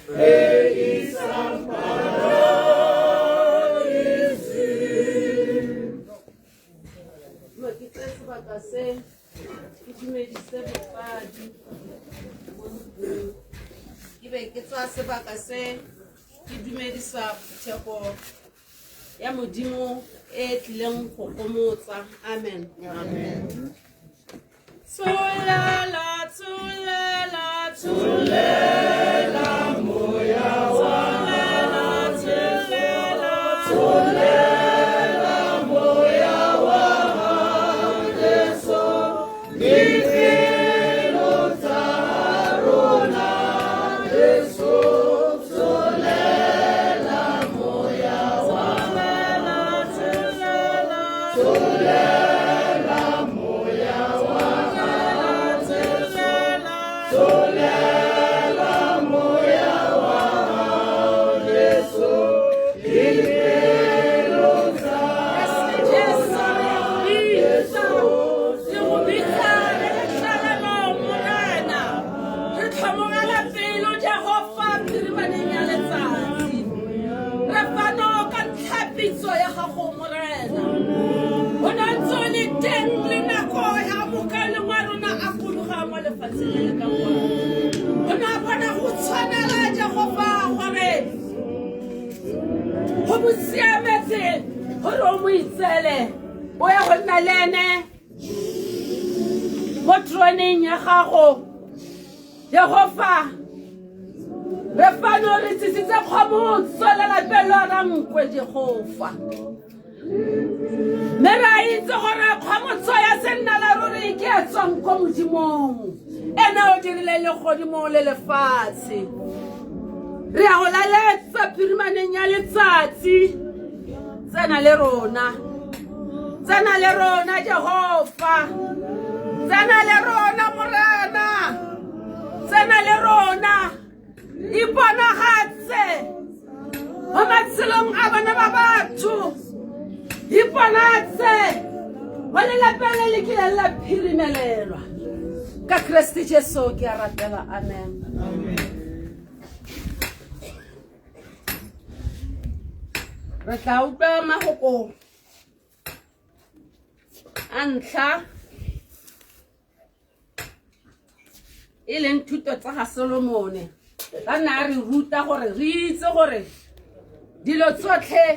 E isang paradising. Mo ke tseye sebaka se ke dumedise botsadi mo ntlong. Ke be ke tsaya sebaka se ke dumedisa phuthego ya Modimo e e tlileng go gomotsa. Amen. Tsolela, tsolela, tsolela moya wa tsolela, tsolela moya wa hao Jesu, dipelo tsa rona Jesu, tsolela moya wa tsolela, tsolela moya wa tsolela, tsolela moya wa hao Jesu, dipelo tsa Jesu, re a go bitsa, re go bitsa re le tlalelo, Morena. Re tlhomogela pelo, Jehofa, phirimaneng ya letsatsi. Re fano ka ntlha pitso ya gago, Morena. O ne o ntse o le teng le nako ya mokaulengwe wa rona a fologa mo lefatsheng le le ka kwano. O ne a bona go tshwanela, Jehofa, gore go mo siametse gore o mo itseele o ye go nna le ene mo troneng ya gago. Jehofa, re fano re tsisitse kgomotso le lapeng la Rankwe, Jehofa. Mme re a itse gore kgomotso ya sennala ruri ke e tswang ko Modimong, ene o dirile legodimo le lefatshe. Re a go laletsa phirimaneng ya letsatsi, tsena le rona, tsena le rona Jehofa, tsena le rona Morena, tsena le rona, iponagatse mo matshelong a bana ba batho, iponatse mo lelapeng le le kileng la phirimelelwa. Ka Kriste Jesu ke a rapela, amen. Re tla utlwa mafoko a ntlha e leng thuto tsa ga Solomone. Ka nna a re ruta gore re itse gore dilo tsotlhe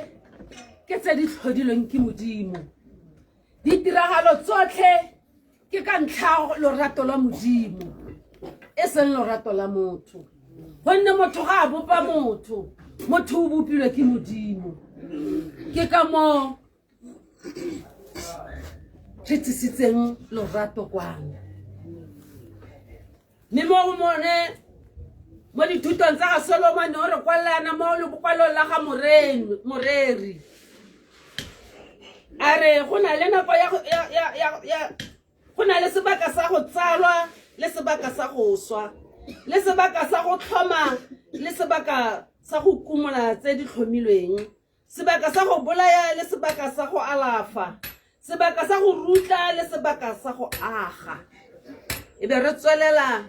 ke tse di tlhodilweng ke Modimo, ditiragalo tsotlhe ke ka ntlha lorato lwa Modimo, e seng lorato la motho, gonne motho ga a bopa motho, motho o bopilwe ke Modimo. Ke ka moo re tsisitseng lorato kwano. Mme mo go mone mo dithutong tsa ga Solomone o re kwalelana mo lekwalong la ga moreri, a re go na le nako ya, ya, ya, ya, ya go na le sebaka sa go tsalwa le sebaka sa go swa, le sebaka sa go tlhoma le sebaka sa go kumola tse di tlhomilweng, sebaka sa go bolaya le sebaka sa go alafa, sebaka sa go rutla le sebaka sa go aga. E be re tswelela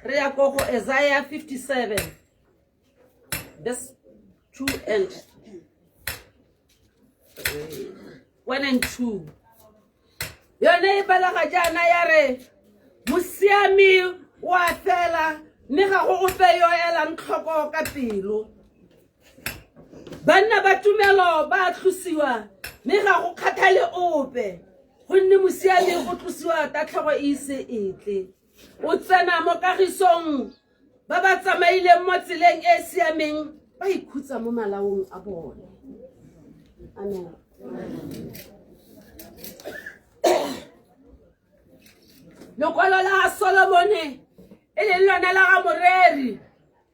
re ya ko go Isaiah 57 verse 2 and 1 and 2. Yone e balega jaana ya re, mosiami o a fela, mme ga go ope yo elang tlhoko ka pelo. Banna ba tumelo ba tlosiwa, mme ga go kgathale ope, gonne mosiami o tlosiwa tatlhego e ise e tle. O tsena mo kagisong, ba ba tsamaileng mo tseleng e e siameng ba ikhutsa mo malaong a bone. Amen. Lekwalo la ga Solomone e leng lone la ga moreri,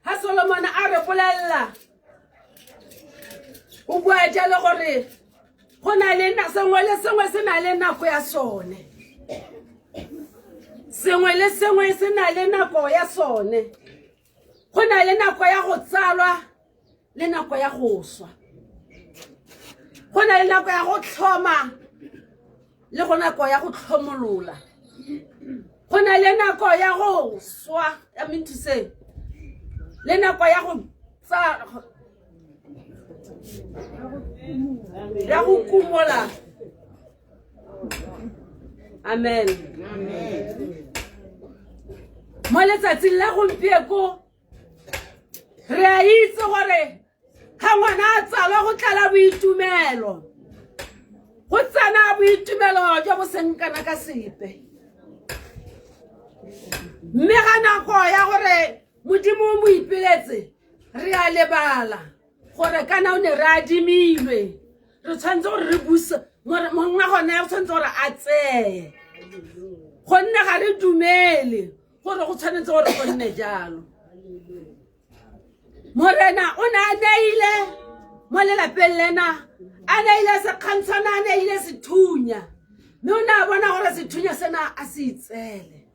ha Solomone a re bolelela, o bua jalo gore go na le sengwe le sengwe se na le nako ya sone, sengwe le sengwe se na le nako ya sone. Go na le nako ya go tsalwa le nako ya go swa, go na le nako ya go tlhoma le go nako ya go tlhomolola, go na le nako ya go swa. I mean to say, Le nako ya go tsa ya go kumola. Amen. Mo letsatsing la gompieko re a itse gore ga ngwana a tsalwa go tlala boitumelo, go tsena boitumelo jo bo seng kana ka sepe. Mme ga nako ya gore Modimo o mo ipeletse, re a lebala gore kana o ne re adimilwe, re tshwanetse gore re buse mongwe gone o tshwanetse gore a tseye, gonne ga re dumele gore go tshwanetse gore go nne jalo. Morena o ne a neile mo lelapeng lena, a neile sekgantshwana, a neile sethunya, mme o ne a bona gore sethunya sena a se itseele,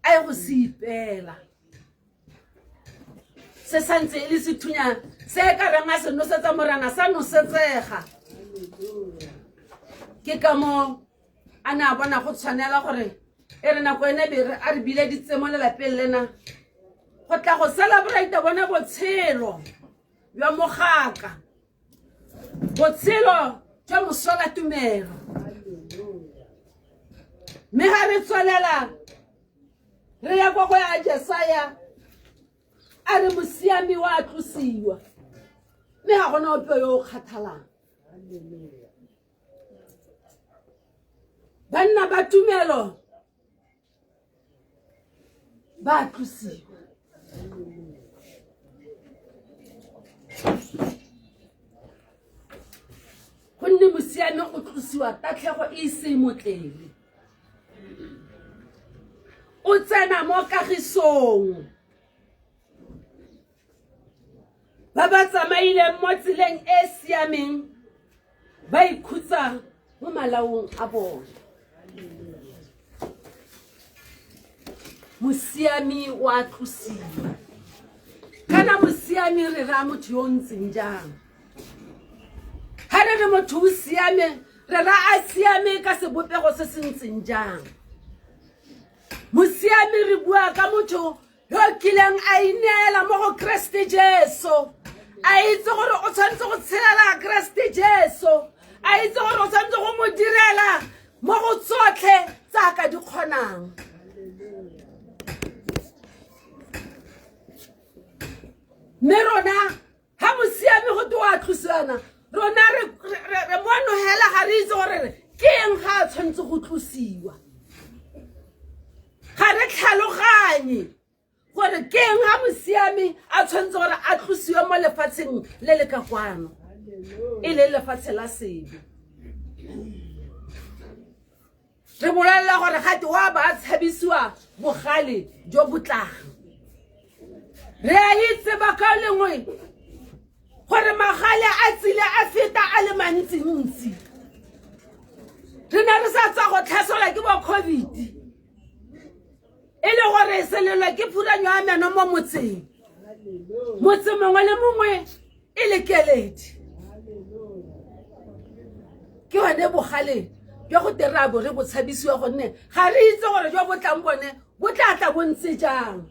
a ye go se ipeela. Se santse e le sethunya se e ka reng a se nosetsa Morena sa nosetsega. Ke ka moo a ne a bona go tshwanela gore e re nako ene be a re bileditse mo lelapeng lena go tla go celebrate bone botshelo jwa mogaka, botshelo jwa mosola tumelo. Mme ga re tswelela re ya kwa go ya Jesaya, a re mosiami wa tlosiwa, mme ga gona ope yo o kgathalang. Banna ba tumelo ba tlosiwa. Gonne mosiami o tlosiwa tatlhego e ise e motlele, o tsena mo kagisong. Ba ba tsamaileng mo tseleng e e siameng ba ikhutsa mo malaong a bone. Mosiami wa tlosiwa. Kana mosiami re raya motho yo o ntseng jang? Ga re re motho o siame, re raya a siame ka sebopego se se ntseng jang? Mosiami re bua ka motho yo kileng a ineela mo go Keresete Jesu, a itse gore o tshwanetse go tshelela Keresete Jesu, a itse gore o tshwanetse go mo direla mo go tsotlhe tse a ka di kgonang. Mme rona ga mosiami go te wa tlosiwana, rona re mo nogela, ga re itse gore re ke eng ga a tshwanetse go tlosiwa. Ga re tlhaloganye gore ke eng ga mosiami a tshwanetse gore a tlosiwe mo lefatsheng le le ka kwano, e leng lefatshe la sebe. Re bolelela gore gate wa ba a tshabisiwa bogale jo bo tlang. Re a itse baka lengwe gore magale a tsile a feta a le mantsintsi. Re ne re sa tswa go tlhaselwa ke bo COVID, e le gore selelo ke phuranyo ya meno mo motseng, motse mongwe le mongwe e le keledi. Ke yone bogale jwa go te re a bo re bo tshabisiwa, gonne ga re itse gore jo bo tlang bone bo tla tla bo ntse jang.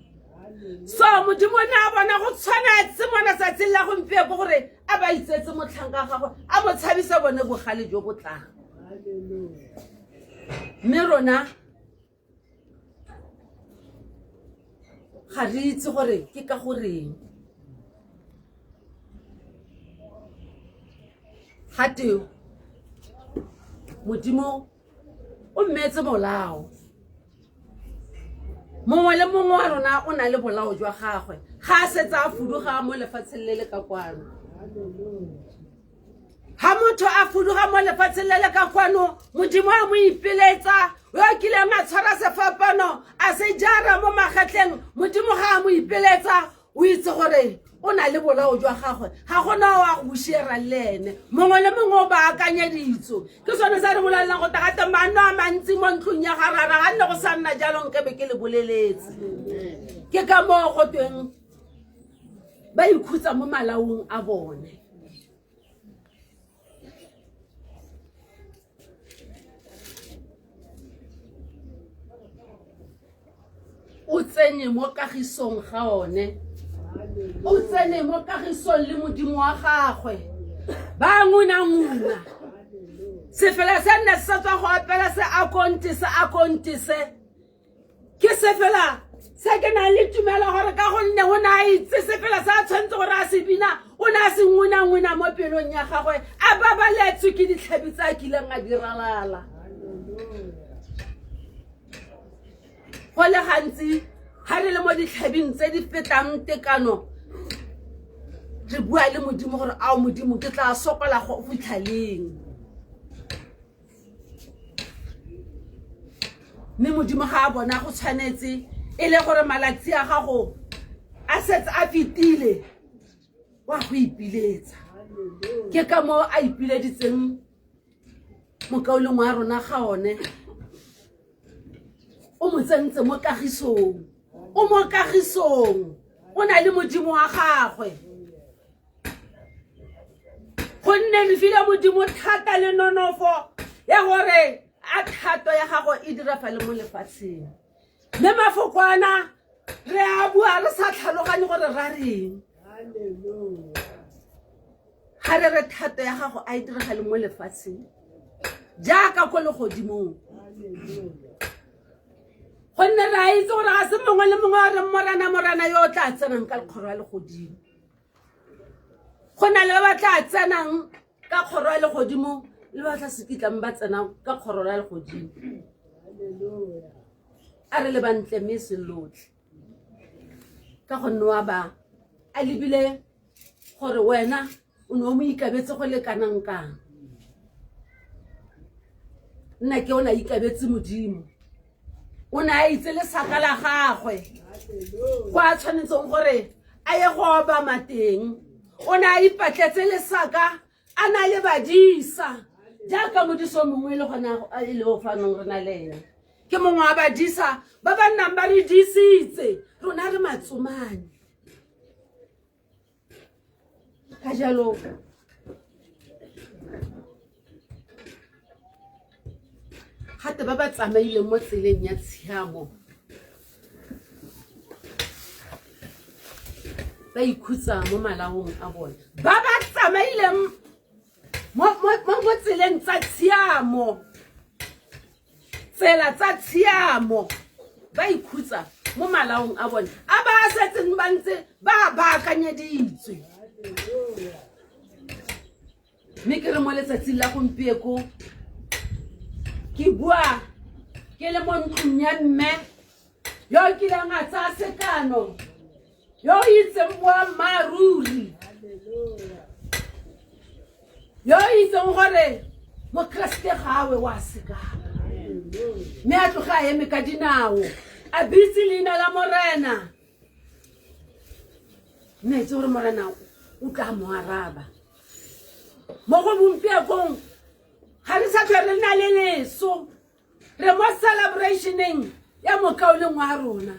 So Modimo o ne a bona go tshwanetse mo letsatsing la gompieko gore a ba itsetse motlhanka gagwe, a mo tshabise bone bogale jo bo tlang. Mme rona ga re itse gore ke ka goreng gate Modimo o mmeetse molao. Mongwe le mongwe wa rona o na le bolao jwa gagwe ga a setse a fuduga mo lefatsheng le le ka kwano. Ga motho a fuduga mo lefatsheng le le ka kwano, Modimo a mo ipeletsa, yo kileng a tshwara sefapano a se jara mo magetleng, Modimo ga a mo ipeletsa, o itse gore o na le bolao jwa gagwe, ga gona o a go bušera le ene. Mongwe le mongwe o ba akanyeditso. Ke sone sa re bolelelang go tagate manno a mantsi mo ntlong ya ga Rara, ga nne go sa nna jalo nkabe ke le boleletse. Ke ka moo go tweng ba ikhutsa mo malaong a bone. O tsene mo kagisong ga one, o tsene mo kagisong le Modimo wa gagwe. Ba nguna-nguna sefela se nne se tswa go opela se akonte se akonte se ke sefela se ke nang le tumelo gore ka gonne o ne a itse sefela se a tshwanetse gore a se bina, o ne a se nguna-nguna mo pelong ya gagwe, a babaletswe ke ditlhabi tse a kileng a di ralala. Go le gantsi ga re le mo ditlhabing tse di fetang tekano, re bua le Modimo gore ao Modimo, ke tla sokola go fitlha leng? Mme Modimo ga a bona go tshwanetse e le gore malatsi a gago a setse a fetile, wa go ipiletsa. Ke ka moo a ipileditseng mokaulengwe wa rona ga one, o mo tsentse mo kagisong, o mo kagisong, o na le Modimo wa gagwe. Gonne re file Modimo thata le nonofo ya gore a thato ya gago e dirafale mo lefatsheng. Mme mafoko ana re a bua re sa tlhaloganye gore ra reng. Ga re re thato ya gago a e diragale mo lefatsheng jaaka ko legodimong, gonne re a itse gore ga se mongwe le mongwe a reng Morena, Morena yo o tla tsenang ka lekgoro ya legodimo. Go na le ba ba tla tsenang ka kgoro ya legodimo le ba tla se kitlang ba tsenang ka kgoro ya legodimo. A re le bantle mme e seng lotlhe, ka gonne wa ba a lebile gore wena o ne o mo ikabetse go le kanang kang. Nna ke o ne a ikabetse Modimo, o ne a itse lesaka la gagwe kwa a tshwanetseng gore a ye go obama teng. O ne a ipatletse lesaka a na le badisa, jaaka modiso mongwe le gona e le o fanong re na le ene, ke mongwe wa badisa ba ba nnang ba re disitse rona re matsomane. Ka jalo gate ba ba tsamaileng mo tseleng ya tshiamo ba ikhutsa mo malaong a bone. Ba ba tsamaileng mo tseleng tsa tshiamo, tsela tsa tshiamo, ba ikhutsa mo malaong a bone a ba setseng ba ntse ba baakanyeditswe. Mme ke re mo letsatsing la gompieko ke bua ke le mo ntlong ya mme yo o kileng a tsaya sekano, yo o itseng boammaaruri, yo o itseng gore mokeresete ga a we wa sekano, mme a tloga a eme ka dinao a bitse leina la Morena, mme a itse gore Morena o tla mo araba. Mo go gompiekong ga re sa tlhole re na le leso, re mo celebrationeng ya mokauleng wa rona,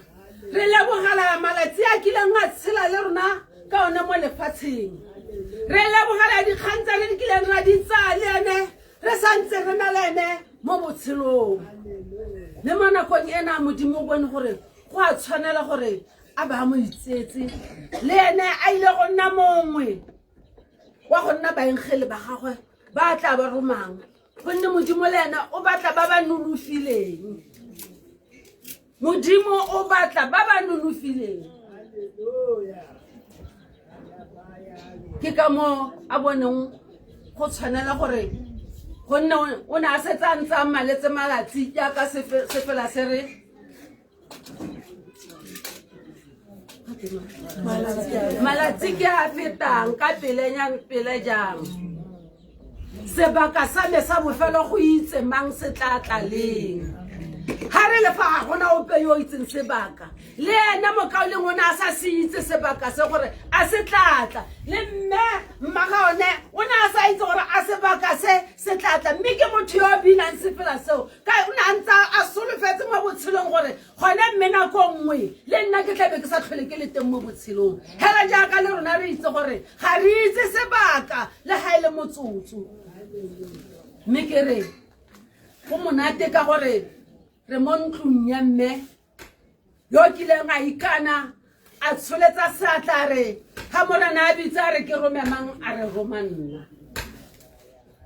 re lebogela malatsi a kileng a tshela le rona ka one mo lefatsheng, re lebogela dikgang tse re kileng ra di tsaya le ene re santse re na le ene mo botshelong. Mme mo nakong ena Modimo o bone gore go a tshwanela gore a ba mo itsetse le ene a ile go nna mongwe wa go nna baengele ba gagwe ba tla ba romang, gonne Modimo le ena o batla ba ba nonofileng. Modimo o batla ba ba nonofileng. Ke ka moo a boneng go tshwanela gore, gonne o ne a setse a ntse a mmaletse malatsi jaaka sefela se re malatsi ke a fetang ka pelenyang pele jang, sebaka sa me sa bofelo go itse mang se tla tla leng. Ga re le fa ga gona ope yo o itseng sebaka, le ena mokauleng o ne a sa se itse sebaka se gore a se tlatla, le mme mma ga one o ne a sa itse gore a sebaka se se tlatla. Mme ke motho yo o binang sefela seo ka o ne a ntse a solofetse mo botshelong gore gone mme nako nngwe le nna ke tlabe ke sa tlhole ke le teng mo botshelong. Hela jaaka le rona re itse gore ga re itse sebaka le ga e le motsotso. Mme ke re go monate ka gore re mo ntlong ya mme. Yo kileng a ikana a tsholetsa seatla a re ga morena a bitsa a re ke rome mang a re roma nna.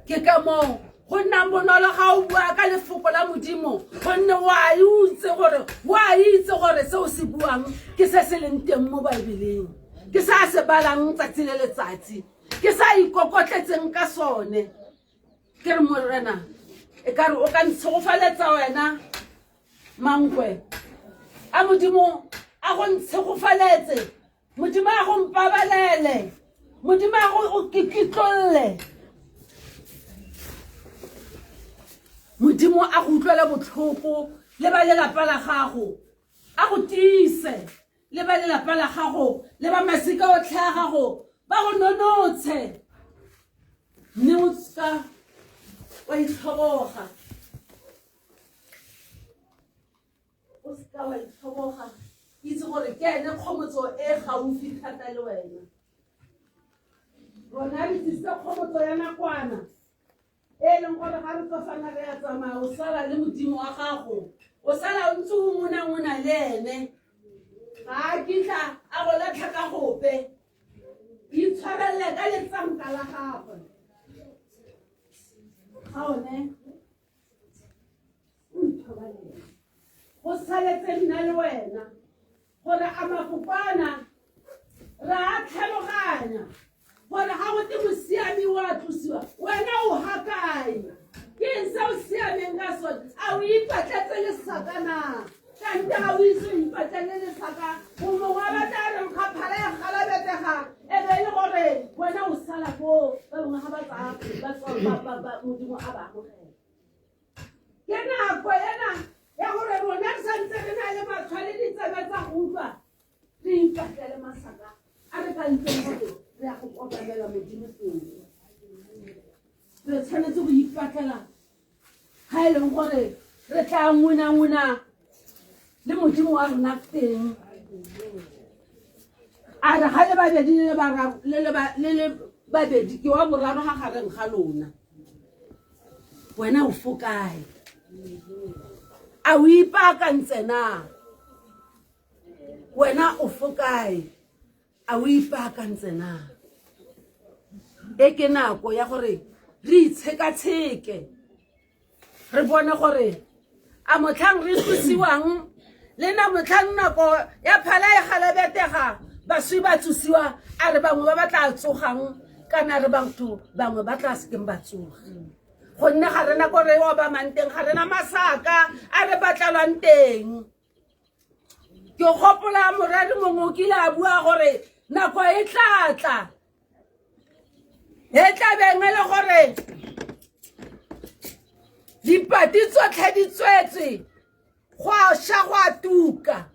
Ke ka moo go nnang bonolo ga o bua ka lefoko la Modimo gonne wa itse gore wa itse gore se o se buang ke se se leng teng mo Baebeleng ke se a se balang tsatsi le letsatsi ke sa ikokotletseng ka sone ke re morena e ka re o ka ntshegofaletsa wena mankwe a modimo a go ntshegofaletse modimo a go mpabalele modimo a go kikitlolle modimo a go utlwele botlhoko le ba lelapa la gago a go tiise le ba lelapa la gago le ba masika otlhe a gago ba go nonotshe mme o seka wa itlhoboga o seka wa itlhoboga itse gore ke ene kgomotso e gaufi thata le wena rona re tsisitse kgomotso ya nakwana e leng gore ga re tsofana re ya tsamaya o sala le modimo wa gago o sala o ntse o ngonangona le ene ga a kitla a go latlha ka gope itshwarelele ka letsanka la gagwe ga one o ithobalele go saletse nna le wena gore a mafoko ana re a tlhaloganya gore ga go te mosiami wa tlosiwa wena o ga kae ke eng se o siameng ka sone a o ipatletse lesaka na kante ga o ise o ipatlele lesaka go mongwe a batla a reng ga phala ya galabetega e be e le gore wena o sala koo ba bangwe ga ba tsaya modimo a ba amogela ke nako ena ya gore rona re santse re na le matlho le ditsebe tsa go utlwa re ipatlele masaka a re ka itseng gore re ya go obamela modimo teng re tshwanetse go ipatlela ga e leng gore re tla nguna-nguna le modimo wa rona teng a re ga le babedi le le babedi ke wa boraro ga gareng ga lona wena o fo kae a o ipaakantse na wena o fo kae a o ipaakantse na e ke nako ya gore re itshekatsheke re bone gore a motlhang re tlosiwang le na motlhang nako ya phala e galabetega baswi ba tsosiwa a re bangwe ba ba tla tsogang kana re batho bangwe ba tla sekeng ba tsoga gonne ga rena ko re obamang teng ga rena masaka a re batlalwang teng ke gopola moreri mongwe o kile a bua gore nako e tla tla e tla beng e le gore dipati tsotlhe di tswetswe go a sha go a tuka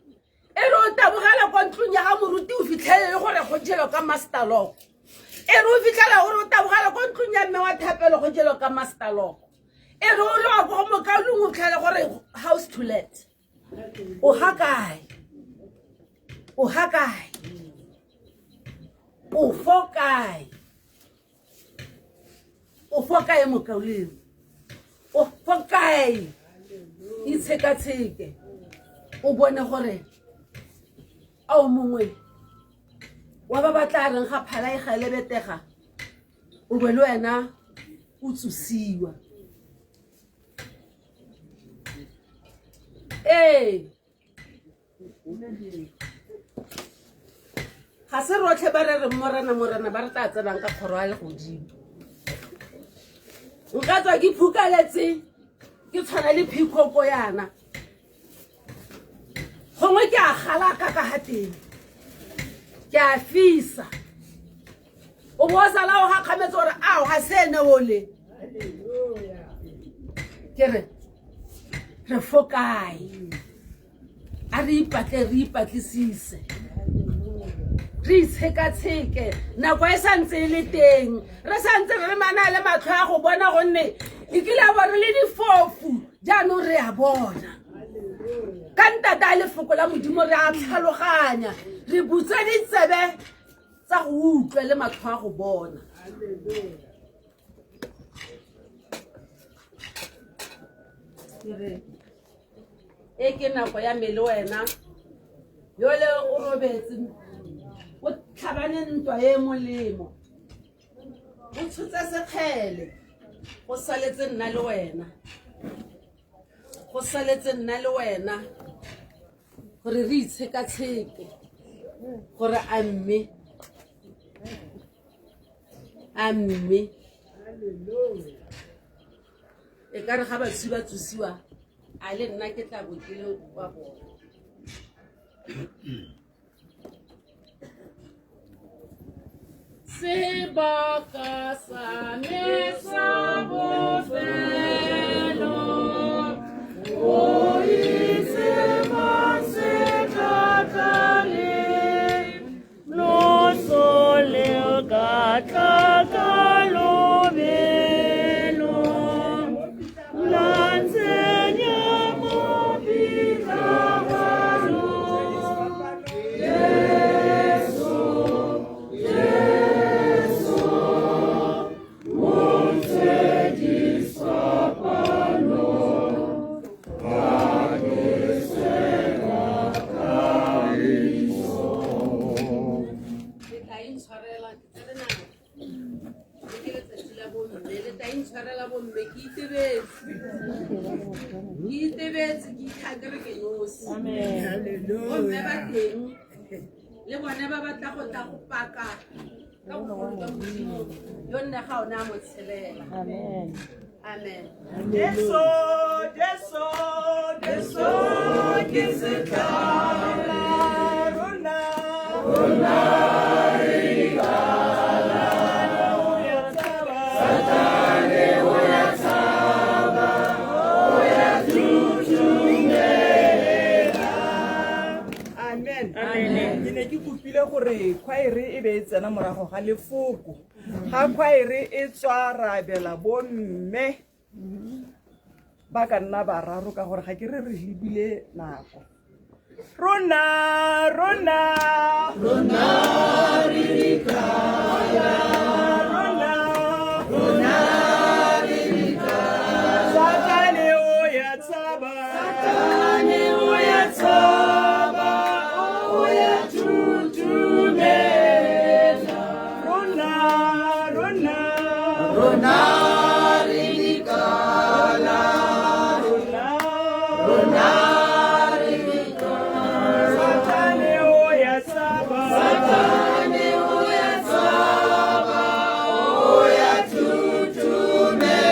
e re o tabogela kwa ntlong ya ga moruti o fitlhelele gore go jelwa ka master lock e re o fitlhela gore o tabogela kwa ntlong ya mme wa thapelo go jelwa ka master lock e re o le wa ko go mokaolong o fitlhele gore house to let o ga kae o ga kae o fo kae o fo kae mokaulengwe o fo kae itshekatsheke o bone gore a o mongwe wa ba ba tla reng ga phala e ga lebetega o be le wena o tsosiwa ee ga se rotlhe ba re reng morena morena ba re tla tsenang ka kgoro ya legodimo nka tswa ke phukaletse ke tshwana le phikoko yana gongwe ke a galaka ka ga teng ke a fisa o bo o sala o gakgametse gore ao ga se ene ole ke re re fo kae a re ipatle re ipatlisise re itshekatsheke nako e sa ntse e le teng re sa ntse re mana le matlho a go bona gonne e kile a bo re le difofu jaanong re a bona ka ntata a lefoko la modimo re a tlhaloganya re butse ditsebe tsa go utlwa le matlho a go bona e ke nako ya me le wena Yole o robetse o tlhabane ntwa e molemo. O tshotse sekgele go saletse nna le wena. Go saletse nna le wena gore re itshekatsheke gore a mme a mme e ka re ga baswi ba tsosiwa a le nna ke tla bo ke le wa bone. Sebaka sa me sa bofelo, o itse ba se tla tla leng, loso le ka tla ka lobelo, la ntsenya mo pitlaganong. Jesu, Jesu, montshedisa palo, ka ke sena kagiso. Le tla intshwarela, ke tsere nako. Le ke letsatsi la bomme, le tla intshwarela bomme, ke itebetse. Ke itebetse, ke itlhakere ke nosi. Bomme ba teng, le bone ba batla go tla go paka ka bogolo jwa Modimo, yo nne ga one a mo tshelela. Amen. Amen. Jesu, Jesu, Jesu, ke setlhare rona. Rona re dikala. Satane o ya tshaba, o ya thuthumela. Amen. Amen. Ke ne ke kopile gore khwaere e be e tsena morago ga lefoko. Ga khwaere e tswa ra abela bomme ba ka nna bararo ka gore ga ke re re lebile nako. Rona, rona, rona re dikala. Rona, rona re dikala. Satane o ya tshaba, Satane o ya tshaba, o ya thuthumela. Rona, rona, rona re dikala. Rona, rona re dikala. Satane o ya tshaba, Satane o ya tshaba, o ya thuthumela.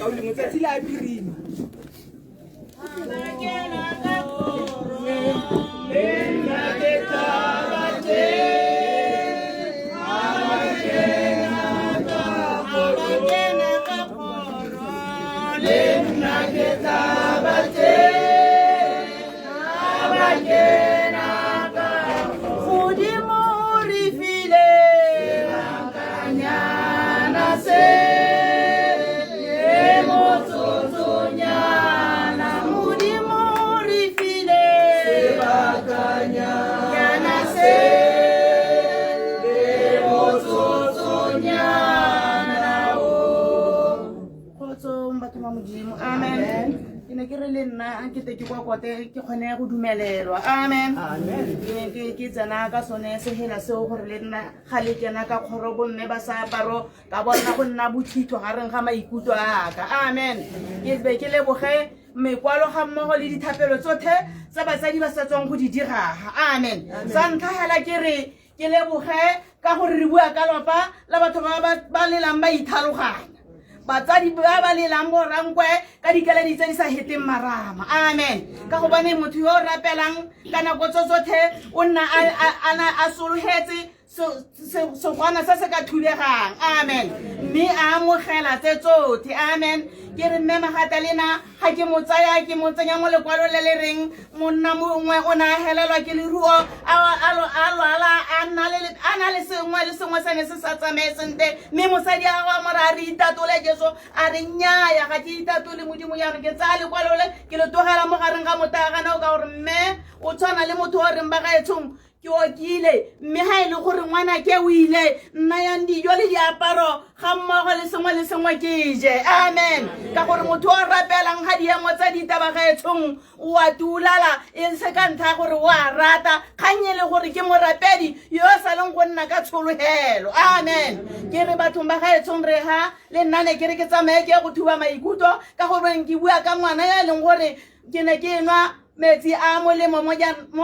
Mokaulengwe tsatsi le a phirima. Modimo re file sebakanyana se le motsotsonyana. Modimo re file sebakanyana se le motsotsonyana. O Kgotsong batho ba Modimo, amen. Ke ne ke re le nna a ke te ke kwa kote ke kgone go dumelelwa, amen. Ke ne ke tsena ka sone sehela seo gore le nna ga le kena ka kgoro bomme ba sa aparo ka bona go nna bothitho gareng ga maikutlo a ka, amen. Ke be ke leboge mekwalo ga mmogo le dithapelo tsotlhe tsa batsadi ba sa tswang go di diraga, amen. Sa ntlha hela ke re ke leboge ka gore re bua ka lopa la batho ba ba lelang ba ithaloganya, batsadi ba ba lelang borankwe ka dikeledi tse di sa heteng marama, amen. Ka gobane motho yo o rapelang ka nako tso tsotlhe o nna a sologetse segwana se se ka thubegang, amen, mme a amogela tse tsotlhe, amen. Ke re mme Magatalena ga ke mo tsaya ke mo tsenya mo lekwalo le le reng monna mongwe o ne a helelwa ke leruo a lwala a na le sengwe le sengwe se ne se sa tsamaye sentle, mme mosadi a gagwe a mo re a re itatole Jesu, a re nnyaya ga ke itatole Modimo. Jaanong ke tsaya lekwalo le ke le tlogela mo gareng ga motaagana o ka gore mme o tshwana le motho o reng ba gaetshong ke okile, mme ga e le gore ngwana ke o ile nna yang dijo le diaparo ga mmogo le sengwe le sengwe ke je, amen. Ka gore motho o rapelang ga diemo tsa ditaba gaetshong o a tuulala e se ka ntlha ya gore o a rata kgang e le gore ke morapedi yo o sa leng go nna ka tshologelo, amen. Ke re bathong ba gaetshong re ha le nna ne ke re ke tsamaye ke ye go thuba maikutlo ka goreng ke bua ka ngwana ya e leng gore ke ne ke nwa metsi a molemo mo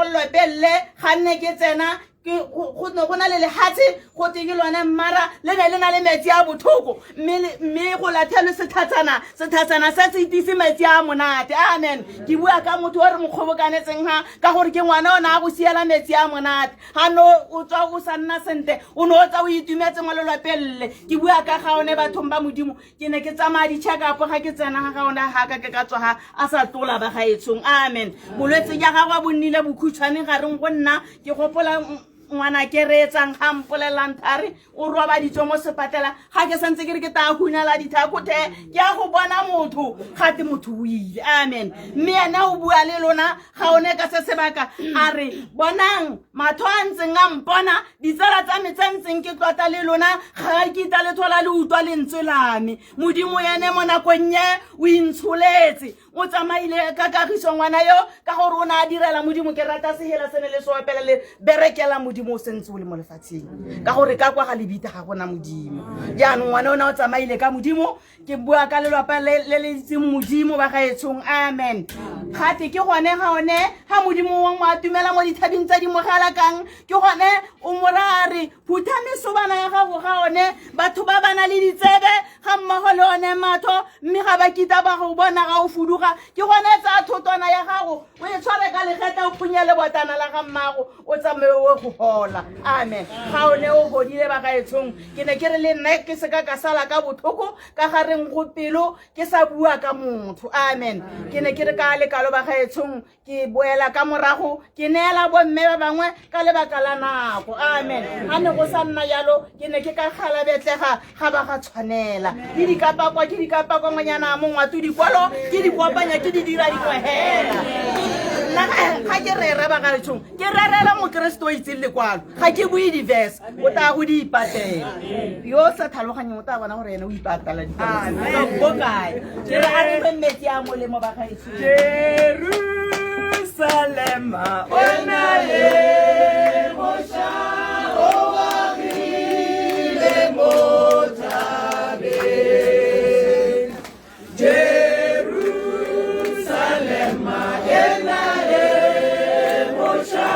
lwapeng le ga nne ke tsena go ne go na le lehatshe go te ke lone mmara le ne le na le metsi a bothoko, mme go lathelwe setlhatshana setlhatshana se se itise metsi a monate, amen. Ke bua ka motho o re mo kgobokanetseng ha ka gore ke ngwana o ne a go siela metsi a monate ga no o tswa o sa nna sentle o ne o tsa o itumetse mo lelwapeng le. Ke bua ka ga one bathong ba Modimo, ke ne ke tsamaya di-check-up ga ke tsena ga ga one ga ka ke ka tswa ga a sa tlola ba gaetshong, amen. Bolwetse ja gagwe bo nnile bokhutshwane gareng go nna ke gopola ngwana ke reetsang ga mpolelelang thare o robaditswe mo sepatela ga ke santse ke re ke taa hunela dithakothe ke ya go bona motho gate motho o ile, amen. Mme ena o bua le lona ga one ka se sebaka a re bonang matho a ntseng a mpona ditsala tsa me tse ntseng ke tlota le lona ga ke ita le thola le utlwa lentswe la me. Modimo ene mo nakong e o intsholetse o tsamaile ka kagiso ngwana yo ka gore o ne a direla Modimo. Ke rata sehela se ne le se opela le berekela Modimo o sentse o le mo lefatsheng ka gore ka kwa ga lebita ga gona Modimo. Jaanong ngwana o ne o tsamaile ka Modimo. Ke bua ka lelwapa le le itseng Modimo ba gaetshong, amen. Gate ke gone ga one ga Modimo wa mo atumela mo dithabeng tsa di mogela kang ke gone o mora a re phutha mesobana ya gago ga one batho ba ba na le ditsebe ga mmogo le one matho mme ga ba kita ba go bona ga o fuduga ke gone tsaya thotwana ya gago o e tshware ka legeta o phunye lebotana la ga mmago o tsamaye o go gola, amen. Ga o ne o godile ba gaetshong, ke ne ke re le nna ke seka ka sala ka botlhoko ka gareng go pelo ke sa bua ka motho, amen. Ke ne ke re ka lekalo ba gaetshong ke boela ka morago ke neela bomme ba bangwe ka lebaka la nako, amen. Ga ne go sa nna jalo ke ne ke ka galabetlega ga ba ga tshwanela ke dikapakwa ke dikapakwa ngwanyana a mongwato dikwalo ke di kopanya ke di dira dingwe hela. Nna ga ke rera ba gaetshong ke rerela mokeresete o itseng lekwalo ga ke bue di-verse o taya go di ipatela yo o sa tlhaloganyeng o taya bona gore ene o ipatala ko kae. Ke re a re nwe metsi a molemo ba gaetsho. Jerusalema o na le mosha o agile mo thabeng. Jerusalema e na le mosha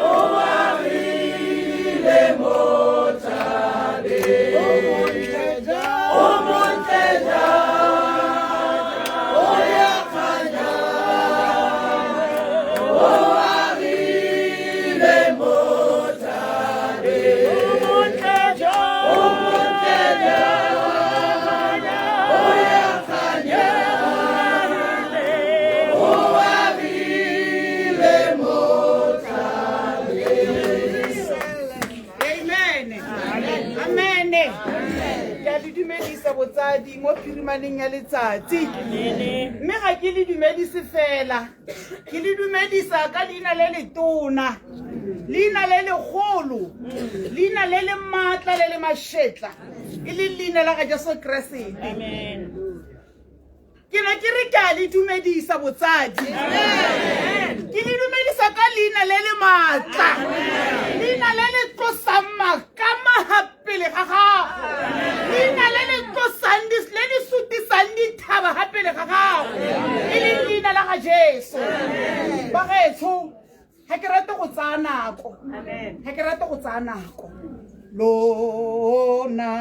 o agile mo thabeng. O montle jang. phirimaneng ya letsatsi mme ga ke le dumedise fela ke le dumedisa ka leina le letona leina le legolo leina le le maatla le le mašetla e leng leina la ga Jesu Keresete. Ke ne ke re ke a le dumedisa botsadi ke le dumedisa ka leina le le maatla leina le le tlosang makamaga pele ga gago leina le le tlosang le le sutisang dithaba ga pele ga gago e leng leina la ga Jesu. Bagaetsho ga ke rate go tsaya nako ga ke rate go tsaya nako lona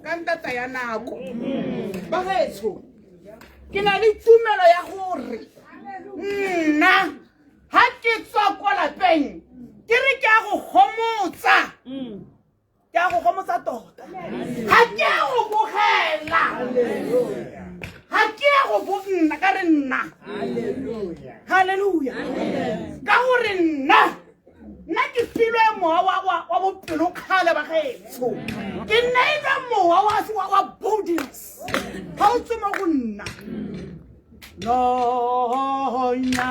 Ka ntata ya nako bagaetsho ke na le tumelo ya gore nna ga ke tswa kwa lapeng ke re ke a go gomotsa ke a go gomotsa tota ga ke a go bogela ga ke a go bo nna ka re nna halleluja ka gore nna nna ke filwe mowa wa bopelokgale ba gaetsho ke neilwe mowa wa boldness ga o tswe mo go nna nonya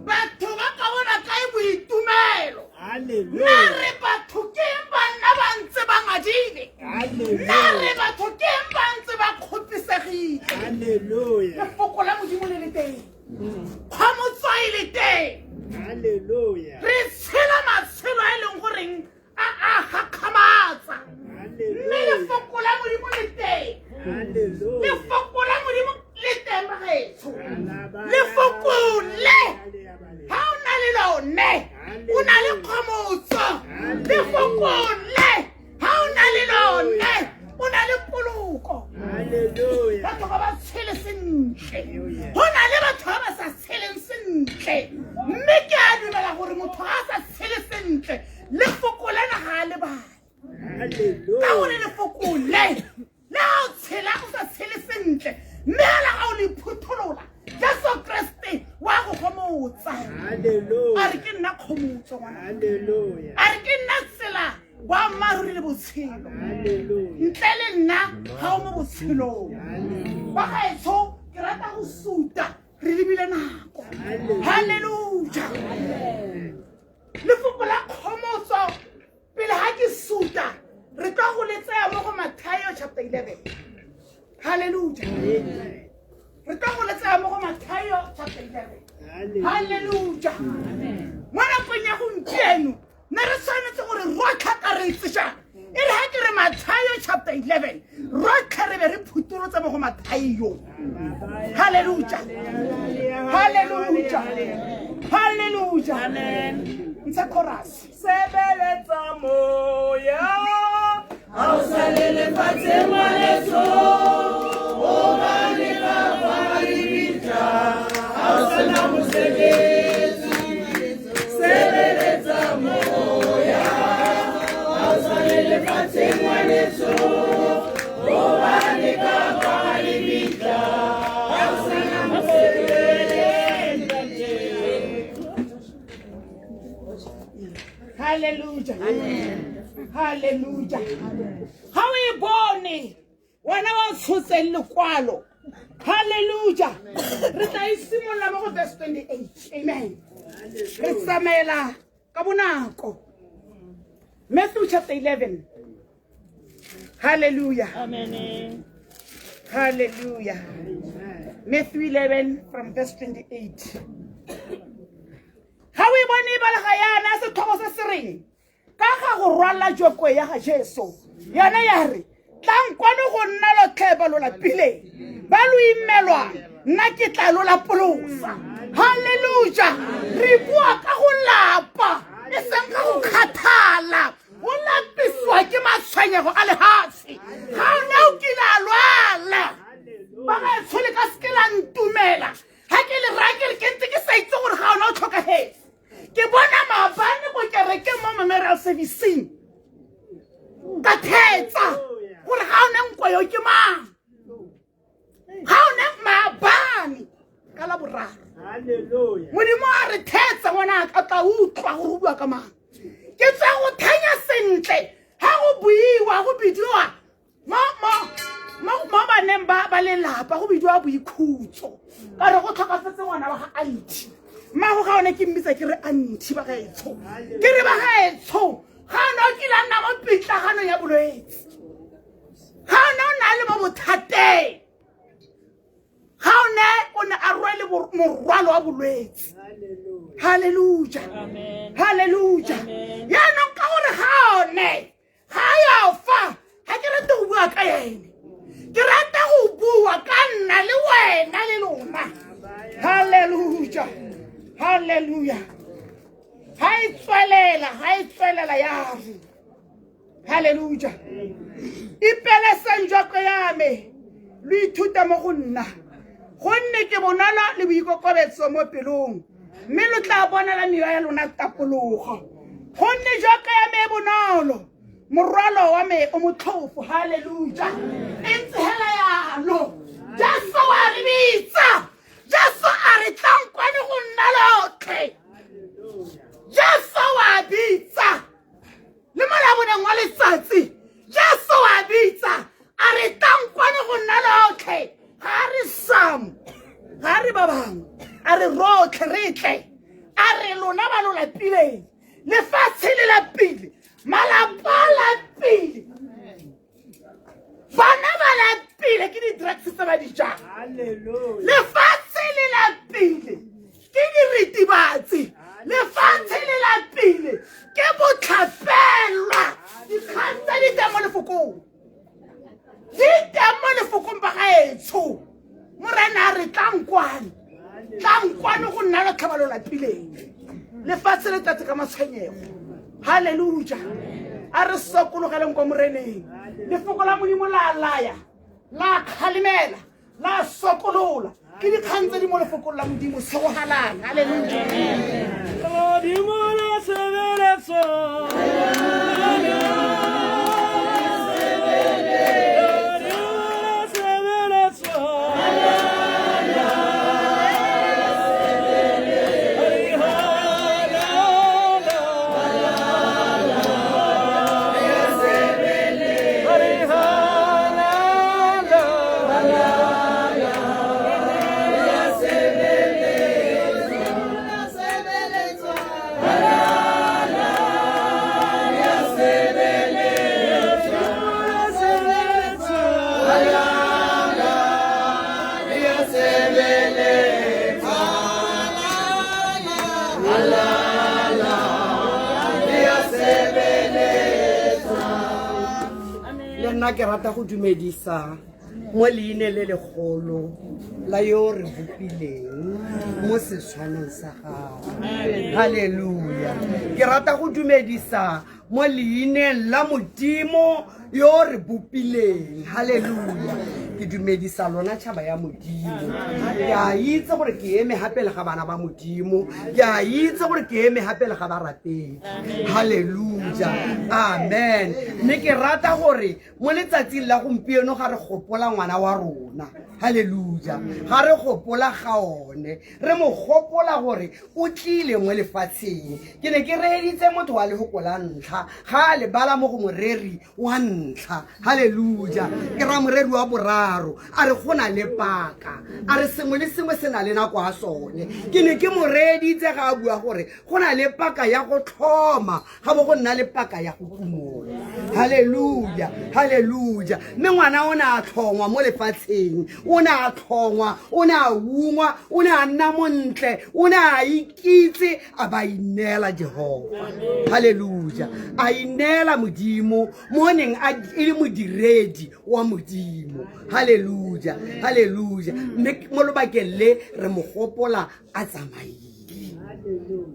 Batho ba ka bona kae boitumelo? Nna re batho ke eng banna ba ntse ba ngadile? Nna re batho ke eng ba ntse ba kgopisegile? Lefoko la Modimo le le teng, kgomotso e le teng. Re tshela matshelo a e leng goreng a a gakgamatsa, mme lefoko la Modimo le teng. Lefoko la Modimo le teng bagaetsho. Lefoko le ga o na le lone o na le kgomotso. Lefoko le ga o na le lone o na le poloko. Batho ga ba tshele sentle, go na le batho ba ba sa tsheleng sentle, mme ke a dumela gore motho ga a sa tshele sentle lefoko lena ga a lebale. Ka gore lefoko le le ga o tshela o sa tshele sentle, mme fela ga o le phutholola Jesu Kriste wa go gomotsa. A re ke nna kgomotso ngwana, a re ke nna tsela boammaaruri le botshelo, ntle le nna ga o mo botshelong. Bagaetsho ke rata go suta re lebile nako. Halleluja. Lefoko la kgomotso pele ga ke suta re tlo go le tsaya mo go Mathaio chapter 11. Halleluja. Re tlo go le tsaya mo go Mathaio chapter 11. Halleluja. Mo nakong ya gompieno ne re tshwanetse gore rotlhe ka re ntse jang e re ga ke re Mathaio chapter 11 rotlhe re be re phutolotse mo go Mathaio. Halleluja. Halleluja. Halleluja. Ntsha chorus. Sebeletsa moya ha o sa le lefatsheng ngwaneso, hobane ka fa lebitla ha o sena mosebetsi. Sebeletsa moya ha o sa le lefatsheng ngwaneso, hobane ka fa lebitla ha o sena mosebetsi. Hallelujah. Hallelujah. Ga o e bone wena wa tshotseng lekwalo Halleluja. Re tla e simolola mo go verse 28. Amen. Re tsamaela ka bonako. Matthew chapter 11. Hallelujah. Amen. Hallelujah. Matthew 11 from verse 28. Ga o e bone e balega yana setlhogo se se reng ka ga go rwala jokwe ya ga Jesu. Yona ya re tlang kwano go nna lotlhe ba lo lapileng ba lo imelwang nna ke tla lo lapolosa. Halleluja. Re bua ka go lapa e seng ka go kgathala. O lapisiwa ke matshwenyego a lehatshe. Ga o ne o kile a lwala. Ba ga e tshole ka seke la ntumela. Ga ke le raya ke re ke ntse ke sa itse gore ga ona o tlhokagetse. Ke bona maabane ko kerekeng mo memorial serviceng. Ka thetsa gore ga one nkwa yo ke mang. Ga one maabane ka la boraro. Modimo a re thetsa ngwana a tla utlwa gore o bua ka mang. Ke tswa go thanya sentle ga go buiwa go bidiwa mo baneng ba lelapa go bidiwa boikhutso ka re go tlhokafetse ngwana wa ga aunty. Mmago ga one ke mmitsa ke re aunty ba gaetsho. Ke re ba gaetsho ga one o kile a nna mo pitlaganong ya bolwetse. Ga one o na le mo bothateng. Ga one o ne a rwele morwalo wa bolwetse. Halleluja. Halleluja. Yaanong ka gore ga one ga ya fa ga ke rate go bua ka ene. Ke rata go bua ka nna le wena le lona. Halleluja. Halleluja. Ga e tswelela, ga e tswelela ya re. Halleluja. Ipeleseng joko ya me lo ithute mo go nna. Gonne ke bonolo le boikokobetso mo pelong. Mme lo tla bonela mewa ya lona tapologo. Gonne joko ya me e bonolo. Morwalo wa me o motlhofo. Halleluja. E ntse hela yalo. Jesu wa re bitsa. Jesu a re tlang kwano go nna lotlhe. Jesu wa bitsa. Le mo laboneng wa letsatsi. Jesu wa bitsa. A re tlang kwano go nna lotlhe. Ga re some. Ga re ba bangwe. A re rotlhe re tle. A re lona ba lo lapileng. Lefatshe le lapile. Malapa a lapile. Bana ba lapile ke di-drugs tse ba di jang. Lefatshe le lapile ke diritibatsi. Lefatshe le lapile ke botlhapelwa. Dikgang tse di teng mo lefokong. Di teng mo lefokong ba gaetsho. Morena a re tlang kwano. Tlang kwano go nna lotlhe ba lo lapileng. Lefatshe le tlatse ka matshwenyego. Halleluja. A re sokologeleng kwa Moreneng. Lefoko la Modimo la laya, la kgalemela, la sokolola. Ke dikgang tse di mo lefokong la Modimo segogalang. Halleluja. Modimo la sebeletso. Nna ke rata go dumedisa mo leine le legolo la yo re bopileng mo setshwanong sa gagwe. Halleluja. Ke rata go dumedisa mo leineng la Modimo yo re bopileng. Halleluja. Ke dumedisa lona tšhaba ya Modimo. Ke a itse gore ke eme gape le ga bana ba Modimo. Ke a itse gore ke eme gape le ga barapedi. Halleluja. Amen. Mme ke rata gore mo letsatsing la gompieno ga re gopola ngwana wa rona. Halleluja. Ga re gopola ga one. Re mo gopola gore o tlile mo lefatsheng. Ke ne ke reeditse motho wa lefoko la ntlha ga a lebala mo go moreri wa ntlha. Halleluja. Ke ra moreri wa boraro. 3 a re go na le paka, a re sengwe le sengwe se na le nako ya sone. Ke ne ke mo reeditse ga a bua gore go na le paka ya go tlhoma, ga bo go nna le paka ya go kumola. Halleluja, halleluja. Mme ngwana o ne a tlhongwa mo lefatsheng, o ne a tlhongwa, o ne a ungwa, o ne a nna montle, o ne a ikitse, a ba ineela Jehova. Halleluja. A ineela Modimo mo neng a e le modiredi wa Modimo. Halleluja, halleluja. Mme mo lobakeng le re mo gopola a tsamaile.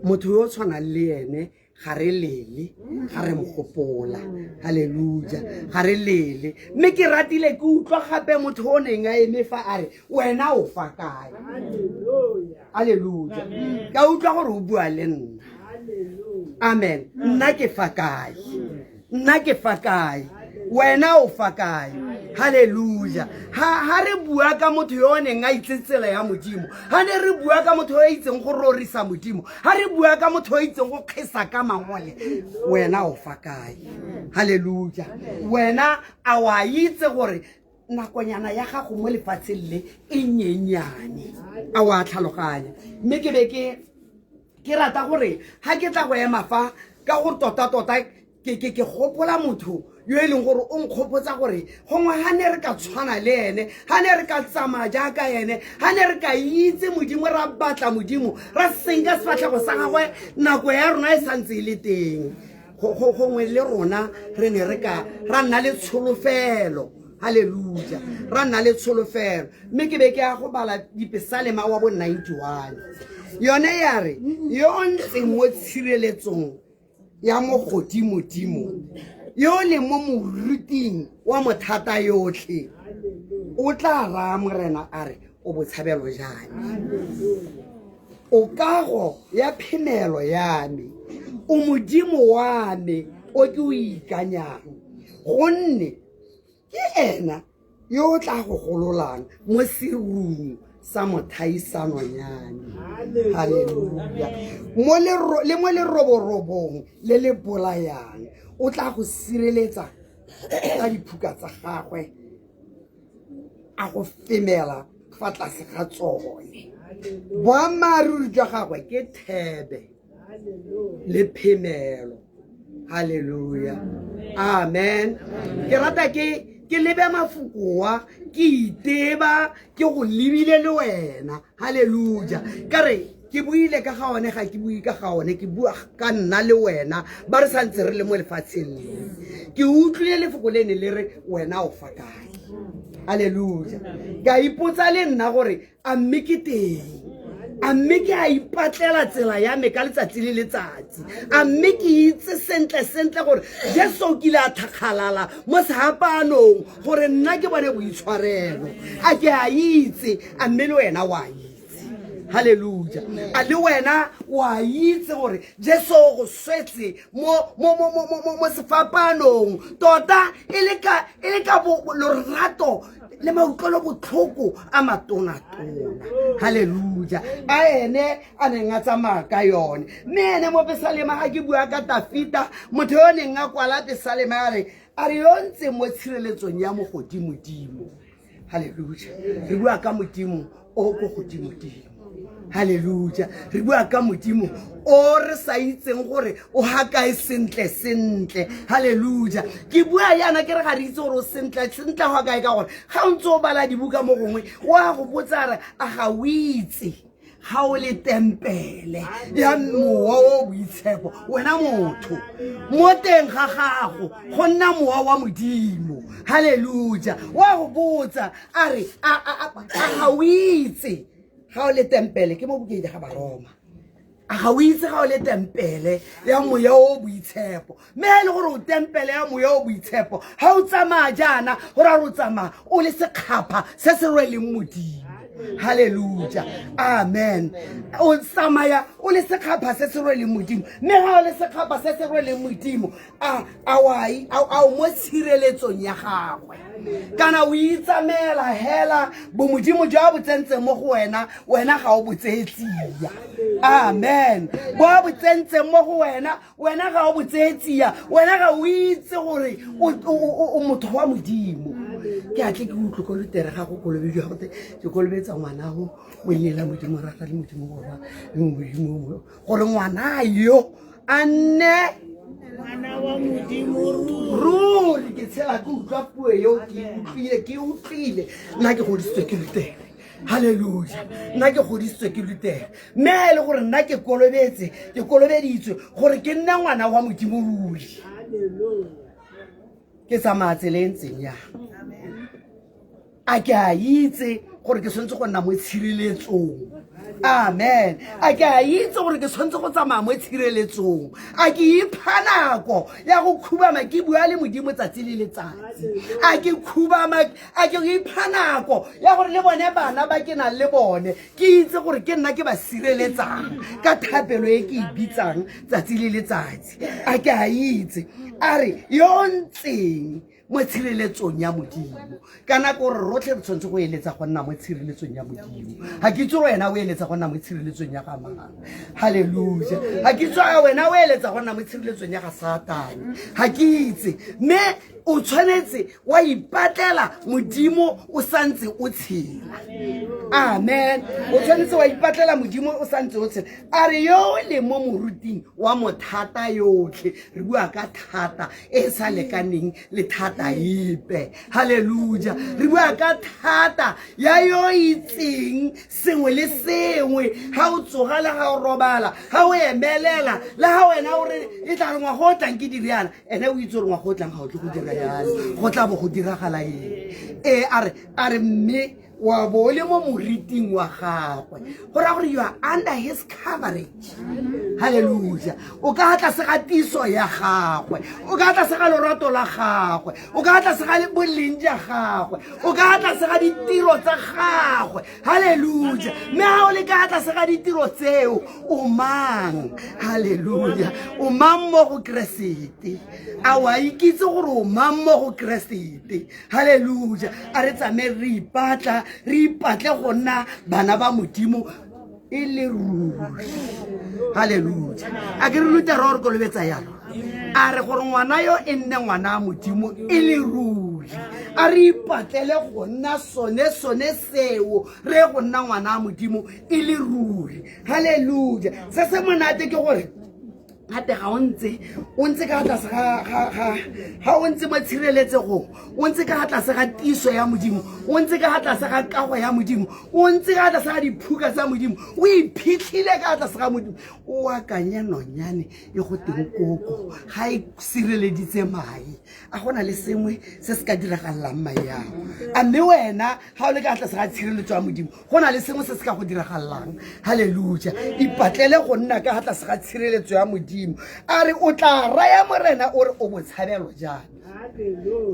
Motho yo o tshwanang le ene ga re lele, ga re mo gopola. Halleluja, ga re lele. Mme ke ratile ke utlwa gape motho o neng a eme fa a re wena o fa kae. Halleluja. Ka utlwa gore o bua le nna. Amen. Nna ke fa kae? Nna ke fa kae? Wena o fa kae? Halleluja. Ha re bua ka motho yo o neng a itse tsela ya Modimo, ha ne re bua ka motho yo o itseng go rorisa Modimo, ha re bua ka motho yo o itseng go kgesa ka mangole, wena o fa kae? Halleluja. Wena a wa itse gore nakonyana ya gago mo lefatsheng le e nyenyane, a wa tlhaloganya? Mme ke be ke rata gore ha ke tla go ema fa, ka gore tota-tota ke gopola motho yo e leng gore o nkgopotsa gore gongwe ha ne re ka tshwana le ene, ha ne re ka tsamaya jaaka ene, ha ne re ka itse Modimo, ra batla Modimo, ra senka sefatlhego sa gagwe nako ya rona e santse e le teng, gongwe le rona re ne re ka ra nna le tsholofelo. Halleluja, ra nna le tsholofelo. Mme ke be ke ya go bala dipesalema wa bo 91, yone ya re yo o ntseng mo tshireletsong ya mo godimodimo, yo o leng mo moruting wa mothata yotlhe, o tla raya Morena a re o botshabelo jame, o kago ya phemelo ya me, o Modimo wa me o ke o ikanyang, gonne ke ena yo o tla go gololang mo serung sa mothaisanonyane. Halleluja. Le mo leroborobong le le bolayang, o tla go sireletsa ka diphuka tsa gagwe, a go femela fa tlase ga tsone. Boammaaruri jwa gagwe ke thebe le phemelo. Halleluja, amen. Ke rata ke lebe mafokoa, ke iteba, ke go lebile le wena. Halleluja. Ka re ke buile ka ga one, ga ke bue ka ga one, ke bua ka nna le wena ba re santse re le mo lefatsheng le. Ke utlwile lefoko le ne le re wena o fa kae. Halleluja. Ka ipotsa le nna gore a mme ke teng, a mme ke a ipatlela tsela ya me ka letsatsi le letsatsi, a mme ke itse sentle sentle gore Jesu o kile a thakgalala mo sehapanong gore nna ke bone boitshwarelo. A ke a itse, a mme le wena wa itse. Halleluja. A le wena wa itse gore Jesu o go swetse mo sefapanong tota e le ka lorato le mautlwelo botlhoko a matonatona. Halleluja. A ene a neng a tsamaya ka yone. Mme ene mo pesalema ga ke bua ka Tafita, motho yo neng a kwala pesalema a re yo ntse mo tshireletsong ya mogodimodimo. Halleluja. Re bua ka Modimo o ko godimodimo. Halleluja. Re bua ka Modimo o re sa itseng gore o ha kae sentle sentle. Halleluja. Ke bua yana ke re ga re itse gore o sentle sentle ga kae, ka gore ga o ntse o bala dibuka mo gongwe wa go botsa re a ga o itse ga o le tempele ya mowa o boitshepo, wena motho mo teng ga gago go nna mowa wa Modimo. Halleluja. Wa go botsa a re a ga o itse ga o le tempele, ke mo bukeng ga Baroma, a ga o itse ga o le tempele ya moya o boitshepo. Mme ha e le gore o tempele ya moya o boitshepo, ha o tsamaya jaana go ra gore o tsamaya o le sekgapha se se rweleng Modimo. Halleluja, amen. O tsamaya o le sekgapha se se rweleng Modimo, mme ga o le sekgapha se se rweleng Modimo, a o mo tshireletsong ya gagwe, kana o itsamela hela bomodimo jwa bo tsentseng mo go wena, wena ga o bo tseye tsia. Amen. Bo a bo tsentseng mo go wena, wena ga o bo tseye tsia, wena ga o itse gore o motho wa Modimo. Ke a tle ke utlwe ko lutere ga go kolobediwa gote ke kolobetsa ngwanago mo leineng la Modimo Rara le Modimo Morwa le Modimo gore ngwana yo a nne ngwana wa Modimo ruri. Ke tshela ke utlwa puo eo, ke utlwile, ke utlwile. Nna ke godisitswe ke lutere, halleluja. Nna ke godisitswe ke lutere, mme ga e le gore nna ke kolobetse, ke kolobeditswe gore ke nne ngwana wa Modimo ruri, ke tsamaya tsela e ntseng yang? A ke a itse gore ke tshwanetse go nna mo tshireletsong? Amen. A ke a itse gore ke tshwanetse go tsamaya mo tshireletsong? A ke ipha nako ya go khubama ke bua le Modimo tsatsi le letsatsi? A ke khubama, a ke ipha nako ya gore le bone bana ba ke nang le bone ke itse gore ke nna ke ba sireletsang ka thapelo e ke e bitsang tsatsi le letsatsi? A ke a itse? A re yo o ntseng mo tshireletsong ya Modimo, ka nako gore rotlhe re tshwanetse go eletsa go nna mo tshireletsong ya Modimo. Ga ke itse gore wena o eletsa go nna mo tshireletsong ya ga mang, halleluja. Ga ke itse a wena o eletsa go nna mo tshireletsong ya ga Satane, ga ke itse, mme o tshwanetse wa ipatlela Modimo o santse o tshela. Amen. O tshwanetse wa ipatlela Modimo o santse o tshela. A re yo o leng mo moruting wa mothata yotlhe, re bua ka thata e sa lekaneng le thata epe, halleluja. Re bua ka thata ya yo itseng sengwe le sengwe, ga o tsoga le ga o robala, ga o emelela, le ga wena o re e tla re ngwaga o tlang ke diriana, ene o itse gore ngwaga o tlang ga o tle go dira yalo, go tla bo go diragala eng. Ee, a re mme wa bo o le mo moriting wa gagwe, go raya gore you are under his coverage, halleluja. O ka tlase ga tiso ya gagwe, o ka tlase ga lorato la gagwe, o ka tlase ga boleng ja gagwe, o ka tlase ga ditiro tsa gagwe, halleluja. Mme ga o le ka tlase ga ditiro tseo, o mang? Halleluja. O mang mo go Keresete? A wa ikitse gore o mang mo go Keresete? Halleluja. A re tsamaye re ipatla, re ipatle go nna bana ba Modimo e le ruri, halleluja. A ke re Lutero re kolobetsa yalo, a re gore ngwana yo e nne ngwana a Modimo e le ruri. A re ipatlele go nna sone sone seo, re go nna ngwana a Modimo e le ruri, halleluja. Se se monate ke gore gape ga o ntse, o ntse ka tlase ga o ntse mo tshireletsegong, o ntse ka tlase ga tiso ya Modimo, o ntse ka tlase ga kago ya Modimo, o ntse ka tlase ga diphuka tsa Modimo, o iphitlhile ka tlase ga Modimo. O akanye nonyane e go teng koko ga e sireleditse mae, a gona le sengwe se se ka diragalelang mae ao? A mme wena ga o le ka tlase ga tshireletso ya Modimo, go na le sengwe se se ka go diragalelang? Halleluja. Ipatlele go nna ka tlase ga tshireletso ya Modimo. A re o tla raya Morena o re o botshabelo jang?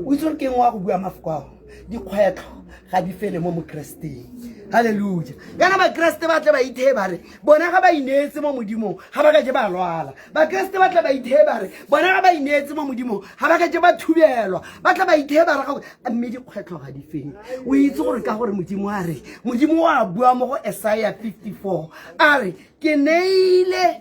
O itse gore ke eng wa go bua mafoko ao? Dikgwetlho ga di fele mo mokereseteng, halleluja. Kana bakeresete ba tle ba itheye ba re bona ga ba ineetse mo Modimong ga ba ka je ba lwala. Bakeresete ba tle ba itheye ba re bona ga ba ineetse mo Modimong ga ba ka je ba thubelwa. Ba tle ba itheye ba re ga, mme dikgwetlho ga di fele. O itse gore ka gore Modimo a re, Modimo o a bua mo go Esaya 54, a re ke neile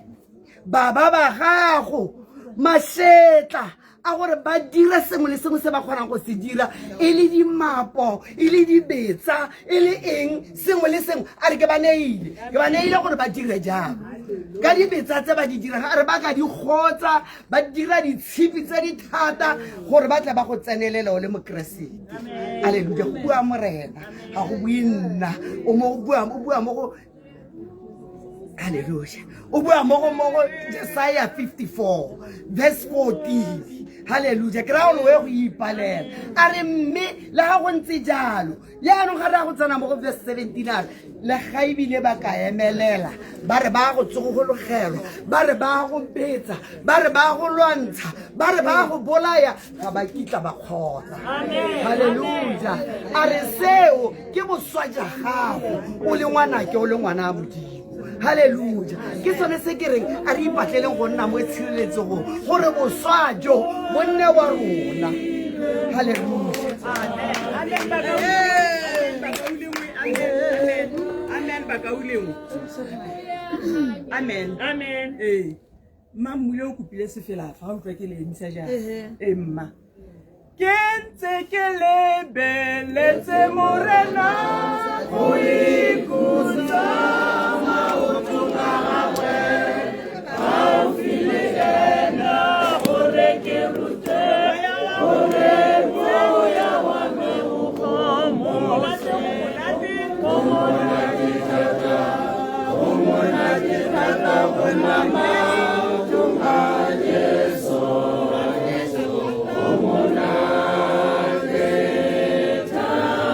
baba ba gago mašetla a gore ba dire sengwe le sengwe se ba kgonang go se dira, e le dimapo, e le dibetsa, e le eng, sengwe le sengwe. A re ke ba neile, ke ba neile gore ba dire jalo ka dibetsa tse ba di dirang. A re ba ka di kgotsa ba dira ditshipi tse di thata gore ba tle ba go tsenelele o le mokeresete. Aleluja. Go bua Morena, ga go bue nna. O mo bua, o bua mo go, halleluja, o bua mo go Jesaia 54 verse 14, halleluja. Ke raya gore o ye go ipalela. A re mme le ga go ntse jalo, yaanong ga re ya go tsena mo go verse 17, a re le ga ebile ba ka emelela ba re ba go tsogologelwa, ba re ba go betsa, ba re ba go lwantsha, ba re ba go bolaya, ga ba kitla ba kgona, halleluja. A re seo ke boswa ja gago o le ngwanake, o le ngwana a Modimo, halleluja. Ke sone se ke reng a re ipatleleng go nna mo tshireletsegong gore boswa jo bo nne wa rona, halleluja. Amen bakaulengwe, amen, amen. Ee, mma, mmule o kopile sefela fa utlwa ke le emisa jang? Ee mma. Ke ntse ke lebeletse Morena go ikhutsa maotong a gagwe, gaufi le ena gore ke rute, gore moya wa me o gomotse. Go monate thata, go monate thata go nna maotong a Jesu. Go monate thata,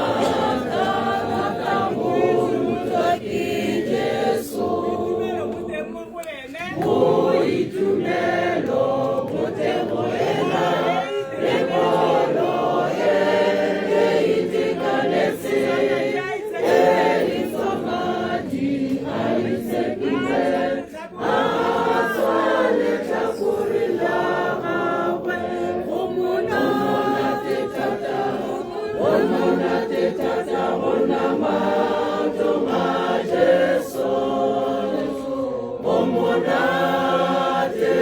thata go rutwa ke Jesu. Boitumelo bo teng go ena, le pholo e e itekanetseng, e e tswa madi a itshekile, a tswa letlhakore la gagwe. Go monate thata, go monate thata go nna maotong a Jesu. Go monate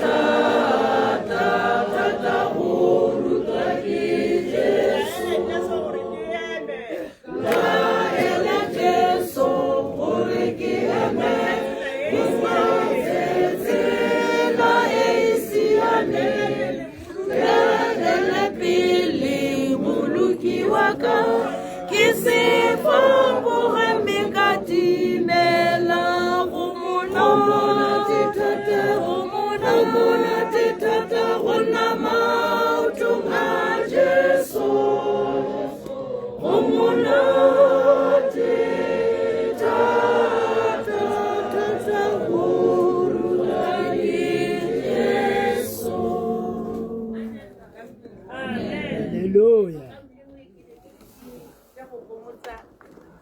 thata, thata go rutwa ke Jesu. Laela Jesu gore ke eme, o mpontshe tsela e e siameng. Ntelele pele moloki wa ka, ke se fapoge mme ka timela. Go monate thata, go monate thata go nna maotong a Jesu. Go monate thata, thata go rutwa ke Jesu. Hallelujah. Ke go gomotsa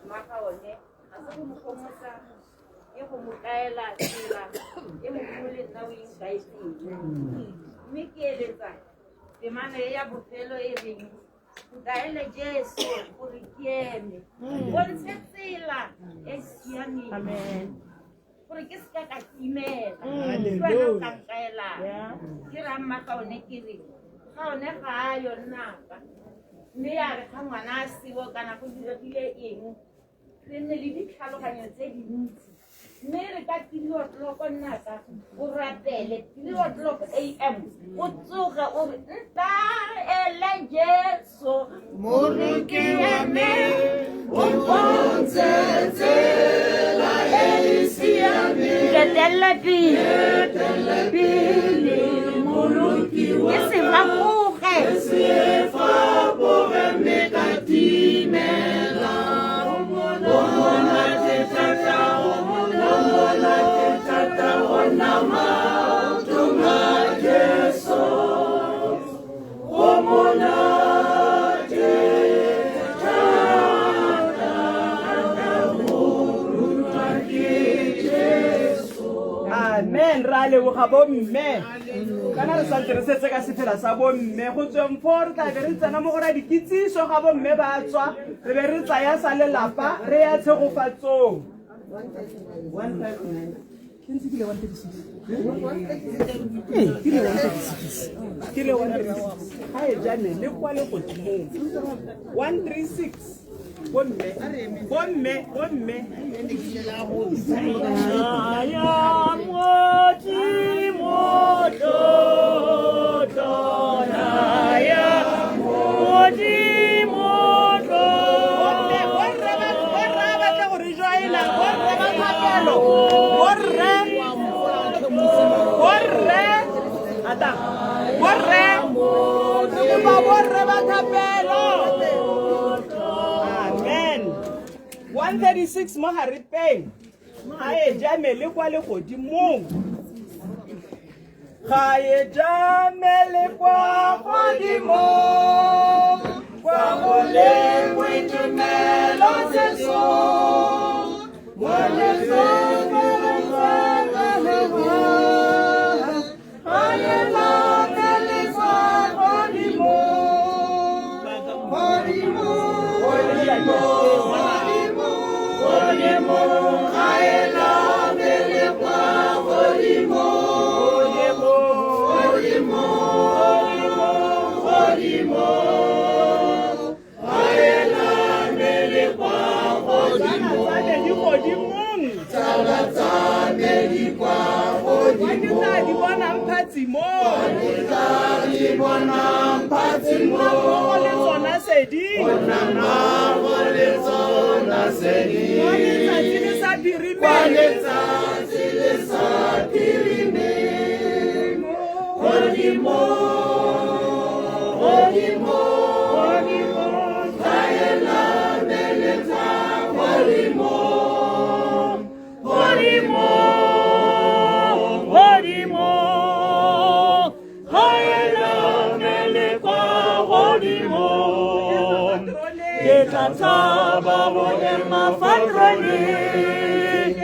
mmaga one, ga se go mo gomotsa, ke go mo kaela tsela e Modimo le nna o inkaetseng. Mme ke eletsa temana e ya bofelo e reng, nkaele Jesu gore ke eme, bontshe tsela e siameng gore ke seka ka timela. Ke wena o ka nkaelang. Ke raya mmaga one ke re ga one ga a yo nnaka, mme ya re ga ngwana a sewo kana go diregile eng, re nne le ditlhaloganyo tse dintsi, mme re ka 3 o'clock nnaka o rapele 3 o'clock am, o tsoge o re ntaele Jesu Moloki wa me, o mpontshe tsela e e siameng. Nketelle pele, Etelle pele moloki wa ke se ka, fapoge, ke se fapoge mme ka timela. Go monate thata, go monate thata go nna maotong a Jesu. Go monate thata, thata go rutwa ke Jesu. Amen. Ra leboga bomme. Kana re santse re setse ka sefela sa bomme, go tsweng foo re tla be re tsena mo go ra dikitsiso ga bomme ba tswa, re be re tsaya sa lelapa re ya tshegofatsong. 159. Ke ntse ke le 136. Ee, ke le 136. Ke le 136. Ga e jame le kwa legodimong. 136. Bomme, bomme, bomme. Ya Modimo tlotlo, ya Modimo Bomme, tlotlo. borre ba borre ba batla go re joina, borre ba thapelo. Borre, borre, ata. Borre, re kopa borre ba thapelo. Amen. 136 mo haripeng. Ga e jame le kwa legodimong. Ga e jame le kwa godimong, kwa go leng boitumelo Jesu. Mo letsogong la gagwe, ga e late le kwa godimong. Godimong, godimong, Godimong, ga e late le kwa godimong. Godimong, godimong, Ke tla di bonang phatsimong. Ke tla di bonang phatsimong. Nna mmogo le tsona seding. Nna mmogo le tsona seding. Kwa letsatsi le sa phirimeng. Kwa letsatsi le sa phirimeng. Godimo, godimo, godimo, gae la me le tla godimo. Godimo, godimo, gae la me le kwa godimo. Ke tla tshaba go ema fa troneng,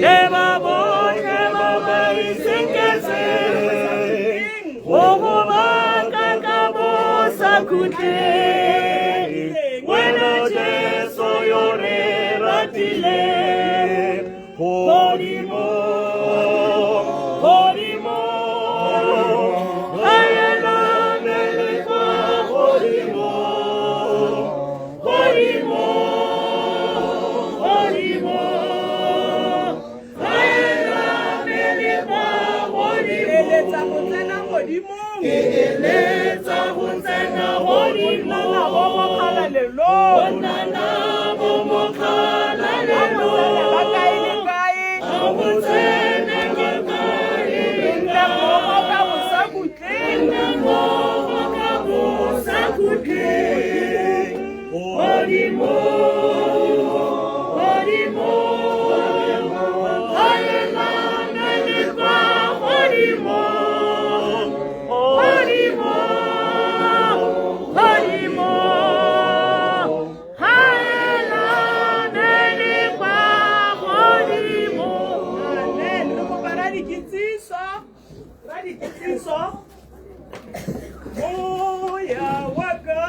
le ba botlhe ba ba isenketseng, go go baka ka bosakhutleng. Wena Jesu yo re ratileng, godimo, godimo, gae la me le kwa godimo, godimo, godimo, gae la me le kwa godimo. Eletsa go tsena godimong. Ke eletsa go tsena godimo. Go nna nabo mo kgalalelong. Go nna nabo mo kgalalelong. A go tsene ba kae le kae. A go tsene ba kae le kae. Nna mmogo ka bosakhutleng. Nna mmogo ka bosakhutleng. Godimo, godimo, gae la me le kwa godimo, godimo, godimo, gae la me le kwa godimo. Amen. Re kopa ra dikitsiso, ra dikitsiso. Moya wa ka.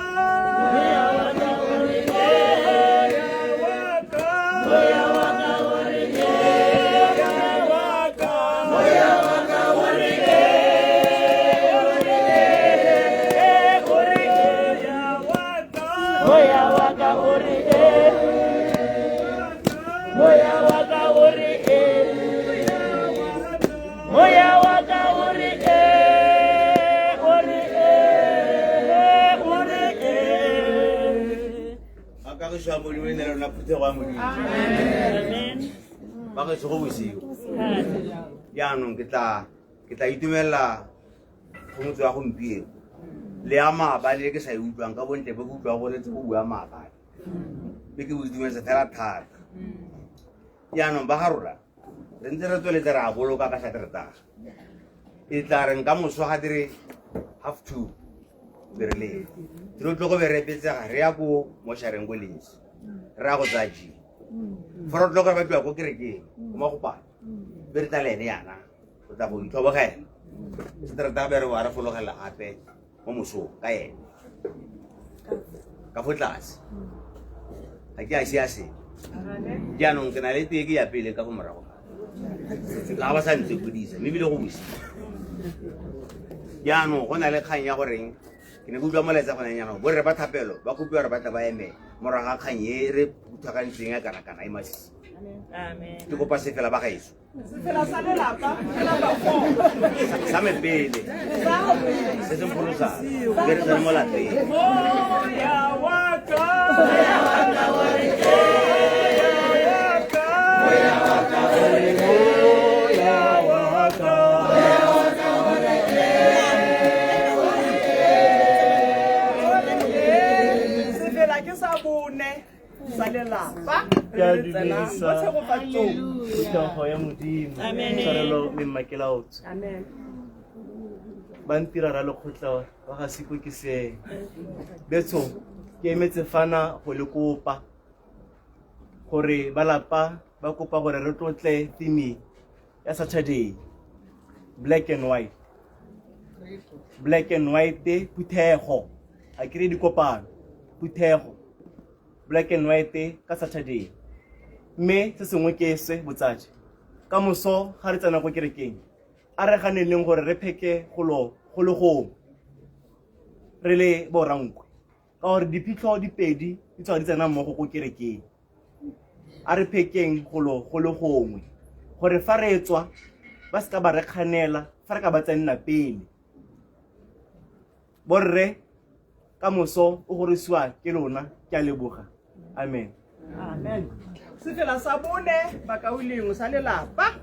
Moya wa ka o re Moya wa ka. Moya wa ka o re Moya wa ka. Moya wa ka o re O re Moya wa ka. Moya wa ka o re Moya wa ka o re Moya wa ka o re o re o re A kagišo ya Modimo e ne le lona phuthego ya Modimo. Ba gešo go bosigo. Jaanong ke tla ke tla itumelela kgomotso ya gompieno le ya maabane e ke sa e utlwang ka bontle bo ke utlwang go letse go bua maabane mme ke bo itumetse fela thata. Jaanong ba ga rona re ntse re tsweletse re a boloka ka Sateretaga. E tla reng ka moso ga dire 2:30 be re le re tlo go be re epetsega re ya ko mošareng ko Lentsi re ya go tsaya G. Fa re tlo go re batliwa ko kerekeng ko Magopane be re tla le ene yana go tla go itlhobogela. Sateretaga be re boa re fologela gape mo mosong ka ene ka fo tlase. Ga ke a sia selo. Jaanong ke na le tee ke ya pele ka fo morago ga ba sa ntse kodisa mme ebile go bosigo. Jaanong go na le kgang ya goreng ke ne ke utlwa molaetsa gone jaanong borre ba thapelo ba kopiwa gore ba tle ba eme morago ga kgang e re phuthagantsheng ya kana-kana e masisi. Ke kopa sefela ba gaetsho. Sefela sa lelapa, fela ba Sa me pele. Se se mpholosang. Be re tsene mo lapeng. Moya wa ka. Moya wa ka o re Moya wa ka. Moya wa ka. Moya wa ka o re Sefela ke sa bone sa lelapa. Ke a dumedisa phuthego ya Modimo. Tshwarelo mme Mmakelaotswe. Ba ntira ra lekgotla wa ga Siko ke se. Betsho ke emetse fana go le kopa gore ba lapa ba kopa gore re tlotle theme ya Saturday black and white. Black and white phuthego. A ke re dikopano phuthego black and white ka Saturday. Mme se sengwe ke se botsadi. Ka moso ga re tsena ko kerekeng a re ganeleng gore re pheke golo go le gongwe re le borankwe ka gore diphitlho dipedi di tswa di tsena mmogo ko kerekeng. A re phekeng golo go le gongwe gore fa re tswa ba se ka ba re kganela fa re ka ba tsenna pele. Borre ka moso o gorisiwa ke lona, ke a leboga. Amen. Amen. Sefela sa bone bakaulengwe sa lelapa.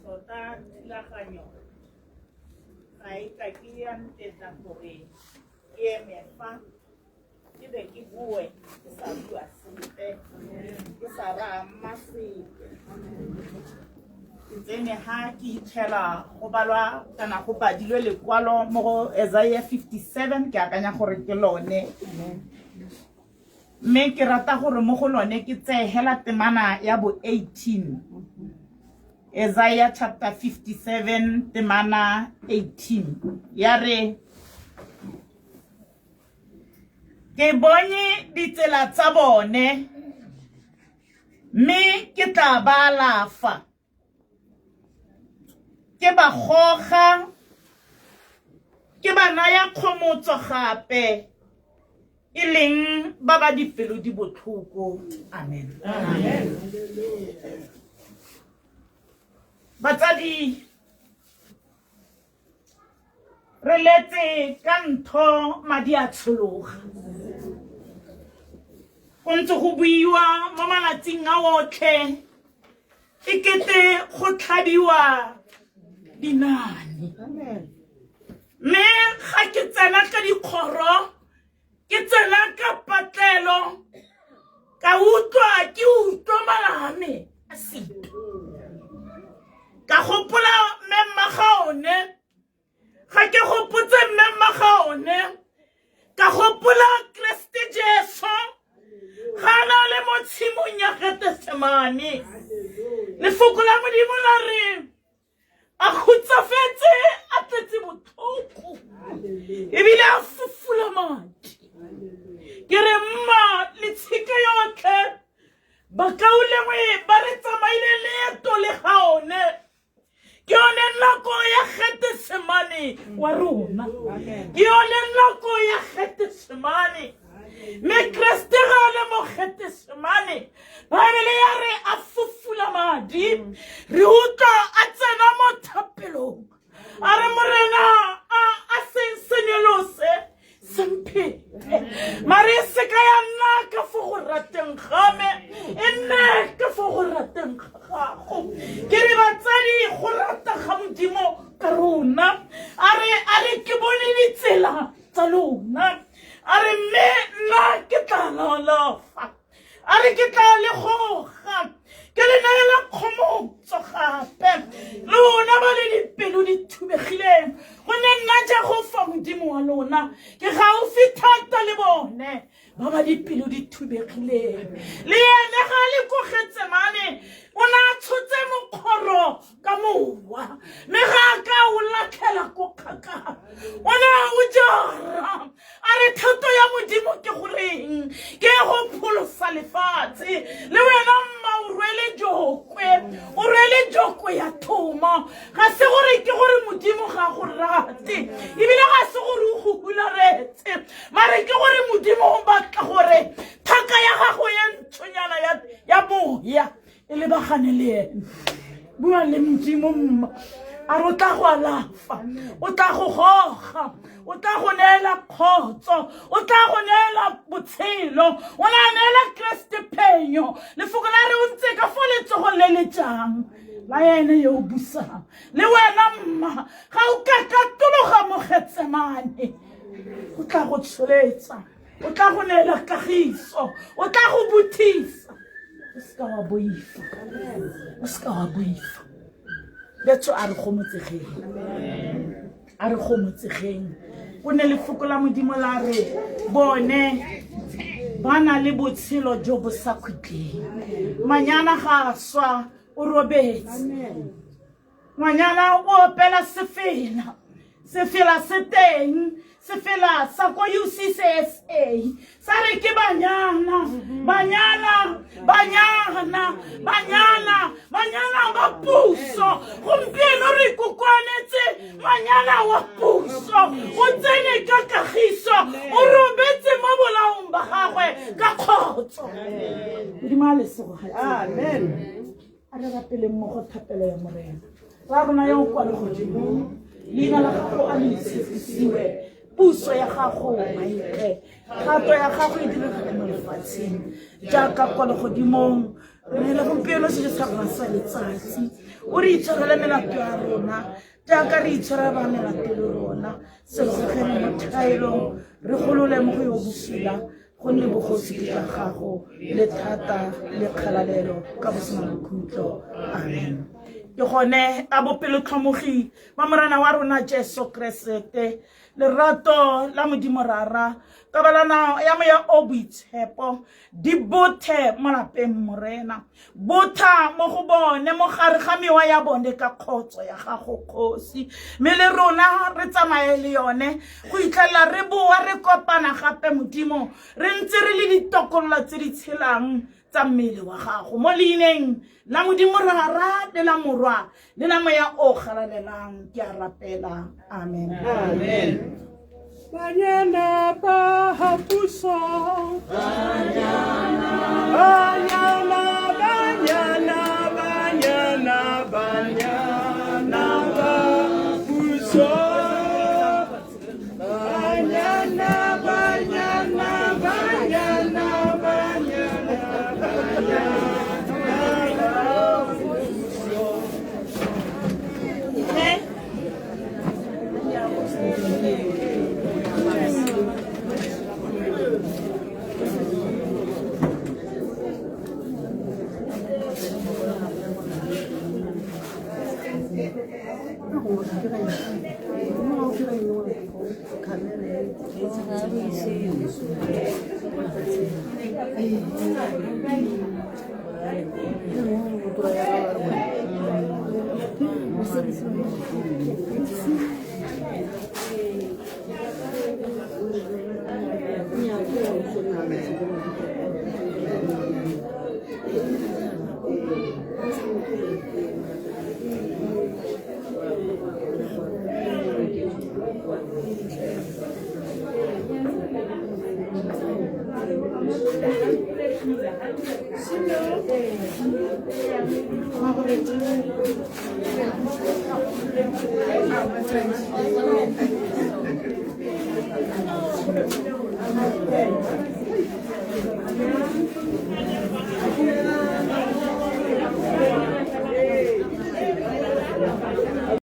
Tota thulaganyo ga e ka ke ya ntetla gore ke eme fa ke be ke bue ke sa bua sepe, ke sa rama sepe. Ke tsene ha ke itlhela go balwa kana go badilwe lekwalo mo go Isaiah 57, ke akanya gore ke lone. Mme ke rata gore mo go lone ke tseye hela temana ya bo 18. Isaiah chapter 57 temana 18 ya re, ke bonye ditsela tsa bone mme ke tla ba alafa, ke ba goga, ke ba naya kgomotso gape, e leng ba ba dipelo di botlhoko. Amen. Amen. Batsadi, re letse ka ntho madi a tshologa. Go ntse go buiwa mo malatsing a otlhe, e kete go tlhabiwa dinane. Mme ga ke tsena ka dikgoro, ke tsena ka patlelo, ka utlwa ke utlwa malame a sito. Ka gopola mme mmagaone, ga ke gopotse mme mmagaone, ka gopola Kriste Jesu ga na le mo tshimong ya Getsemane. Lefoko la Modimo la re a khutsafetse, a tletse botlhoko, ebile a fufula madi. Ke re mma le tshika yotlhe, bakaulengwe ba re tsamaile leeto le gaone, ke yone nako ya Getsemane wa rona, ke yone nako ya Getsemane. Mme Kriste ga a le mo Getsemane, Baebele ya re a fufula madi, re utlwa a tsena mo thapelong, a re Morena a seng senelo se semphete, mare e seka ya nna ka fo go rateng ga me, e nne ka fo go e lebagane le ene bua le modimo mma a re o tla go alafa o tla go goga o tla go neela kgotso o tla go neela botshelo o ne a neela keresete phenyo lefoko la re o ntse ka fo letsogong le le jang la ene yo o busang le wena mma ga o ka katologa mo getsemane o tla go tsholetsa o tla go neela kagiso o tla go bothisa o seka wa boifa o seka wa boifa betso a re gomotsegeng a re gomotsegeng o ne lefoko la modimo la re bone ba na le botshelo jo bo sa khutleng manyana ga a swa o robetse ngwanyana o opela sefela sefela se teng sefela sa ko uccsa sa re ke banyana banyana banyana banyana banyana ba puso gompieno re kokoanetse ngwanyana wa puso o tsene ka kagiso o robetse mo bolaong ba gagwe ka kgotso modimo a lesego amen a re rapeleng mmogo thapelo ya morena ra rona yo o kwa legodimong leina la gago a le itshepisiwe puso ya gago maitle thato ya gago e diregale mo lefatsheng jaaka kwa legodimong re neele gompieno sejo sa rona sa letsatsi o re itshwarele melato ya rona jaaka re itshwara ba melato le rona se gogele mo thaelong re golole mo go yo bosula gonne bogosi ke jwa gago le thata le kgalalelo ka bosenang bokhutlo amen ke gone a bopelotlhomogi ba morena wa rona jesu keresete lerato la modimo rara kabalana ya moya o boitshepo di bothe mo lapeng morena botha mo go bone mo gare ga mewa ya bone ka kgotso ya gago kgosi mme le rona re tsamaye le yone go itlhelela re boa re kopana gape modimo re ntse re le ditokololo tse di tshelang tsa mmele wa gago mo leineng la modimo rara le la morwa le la moya o galalelang ke a rapela amen amen banyana ba puso banyana banyana banyana banyana banyana ba puso banyana banyana banyana banyana banyana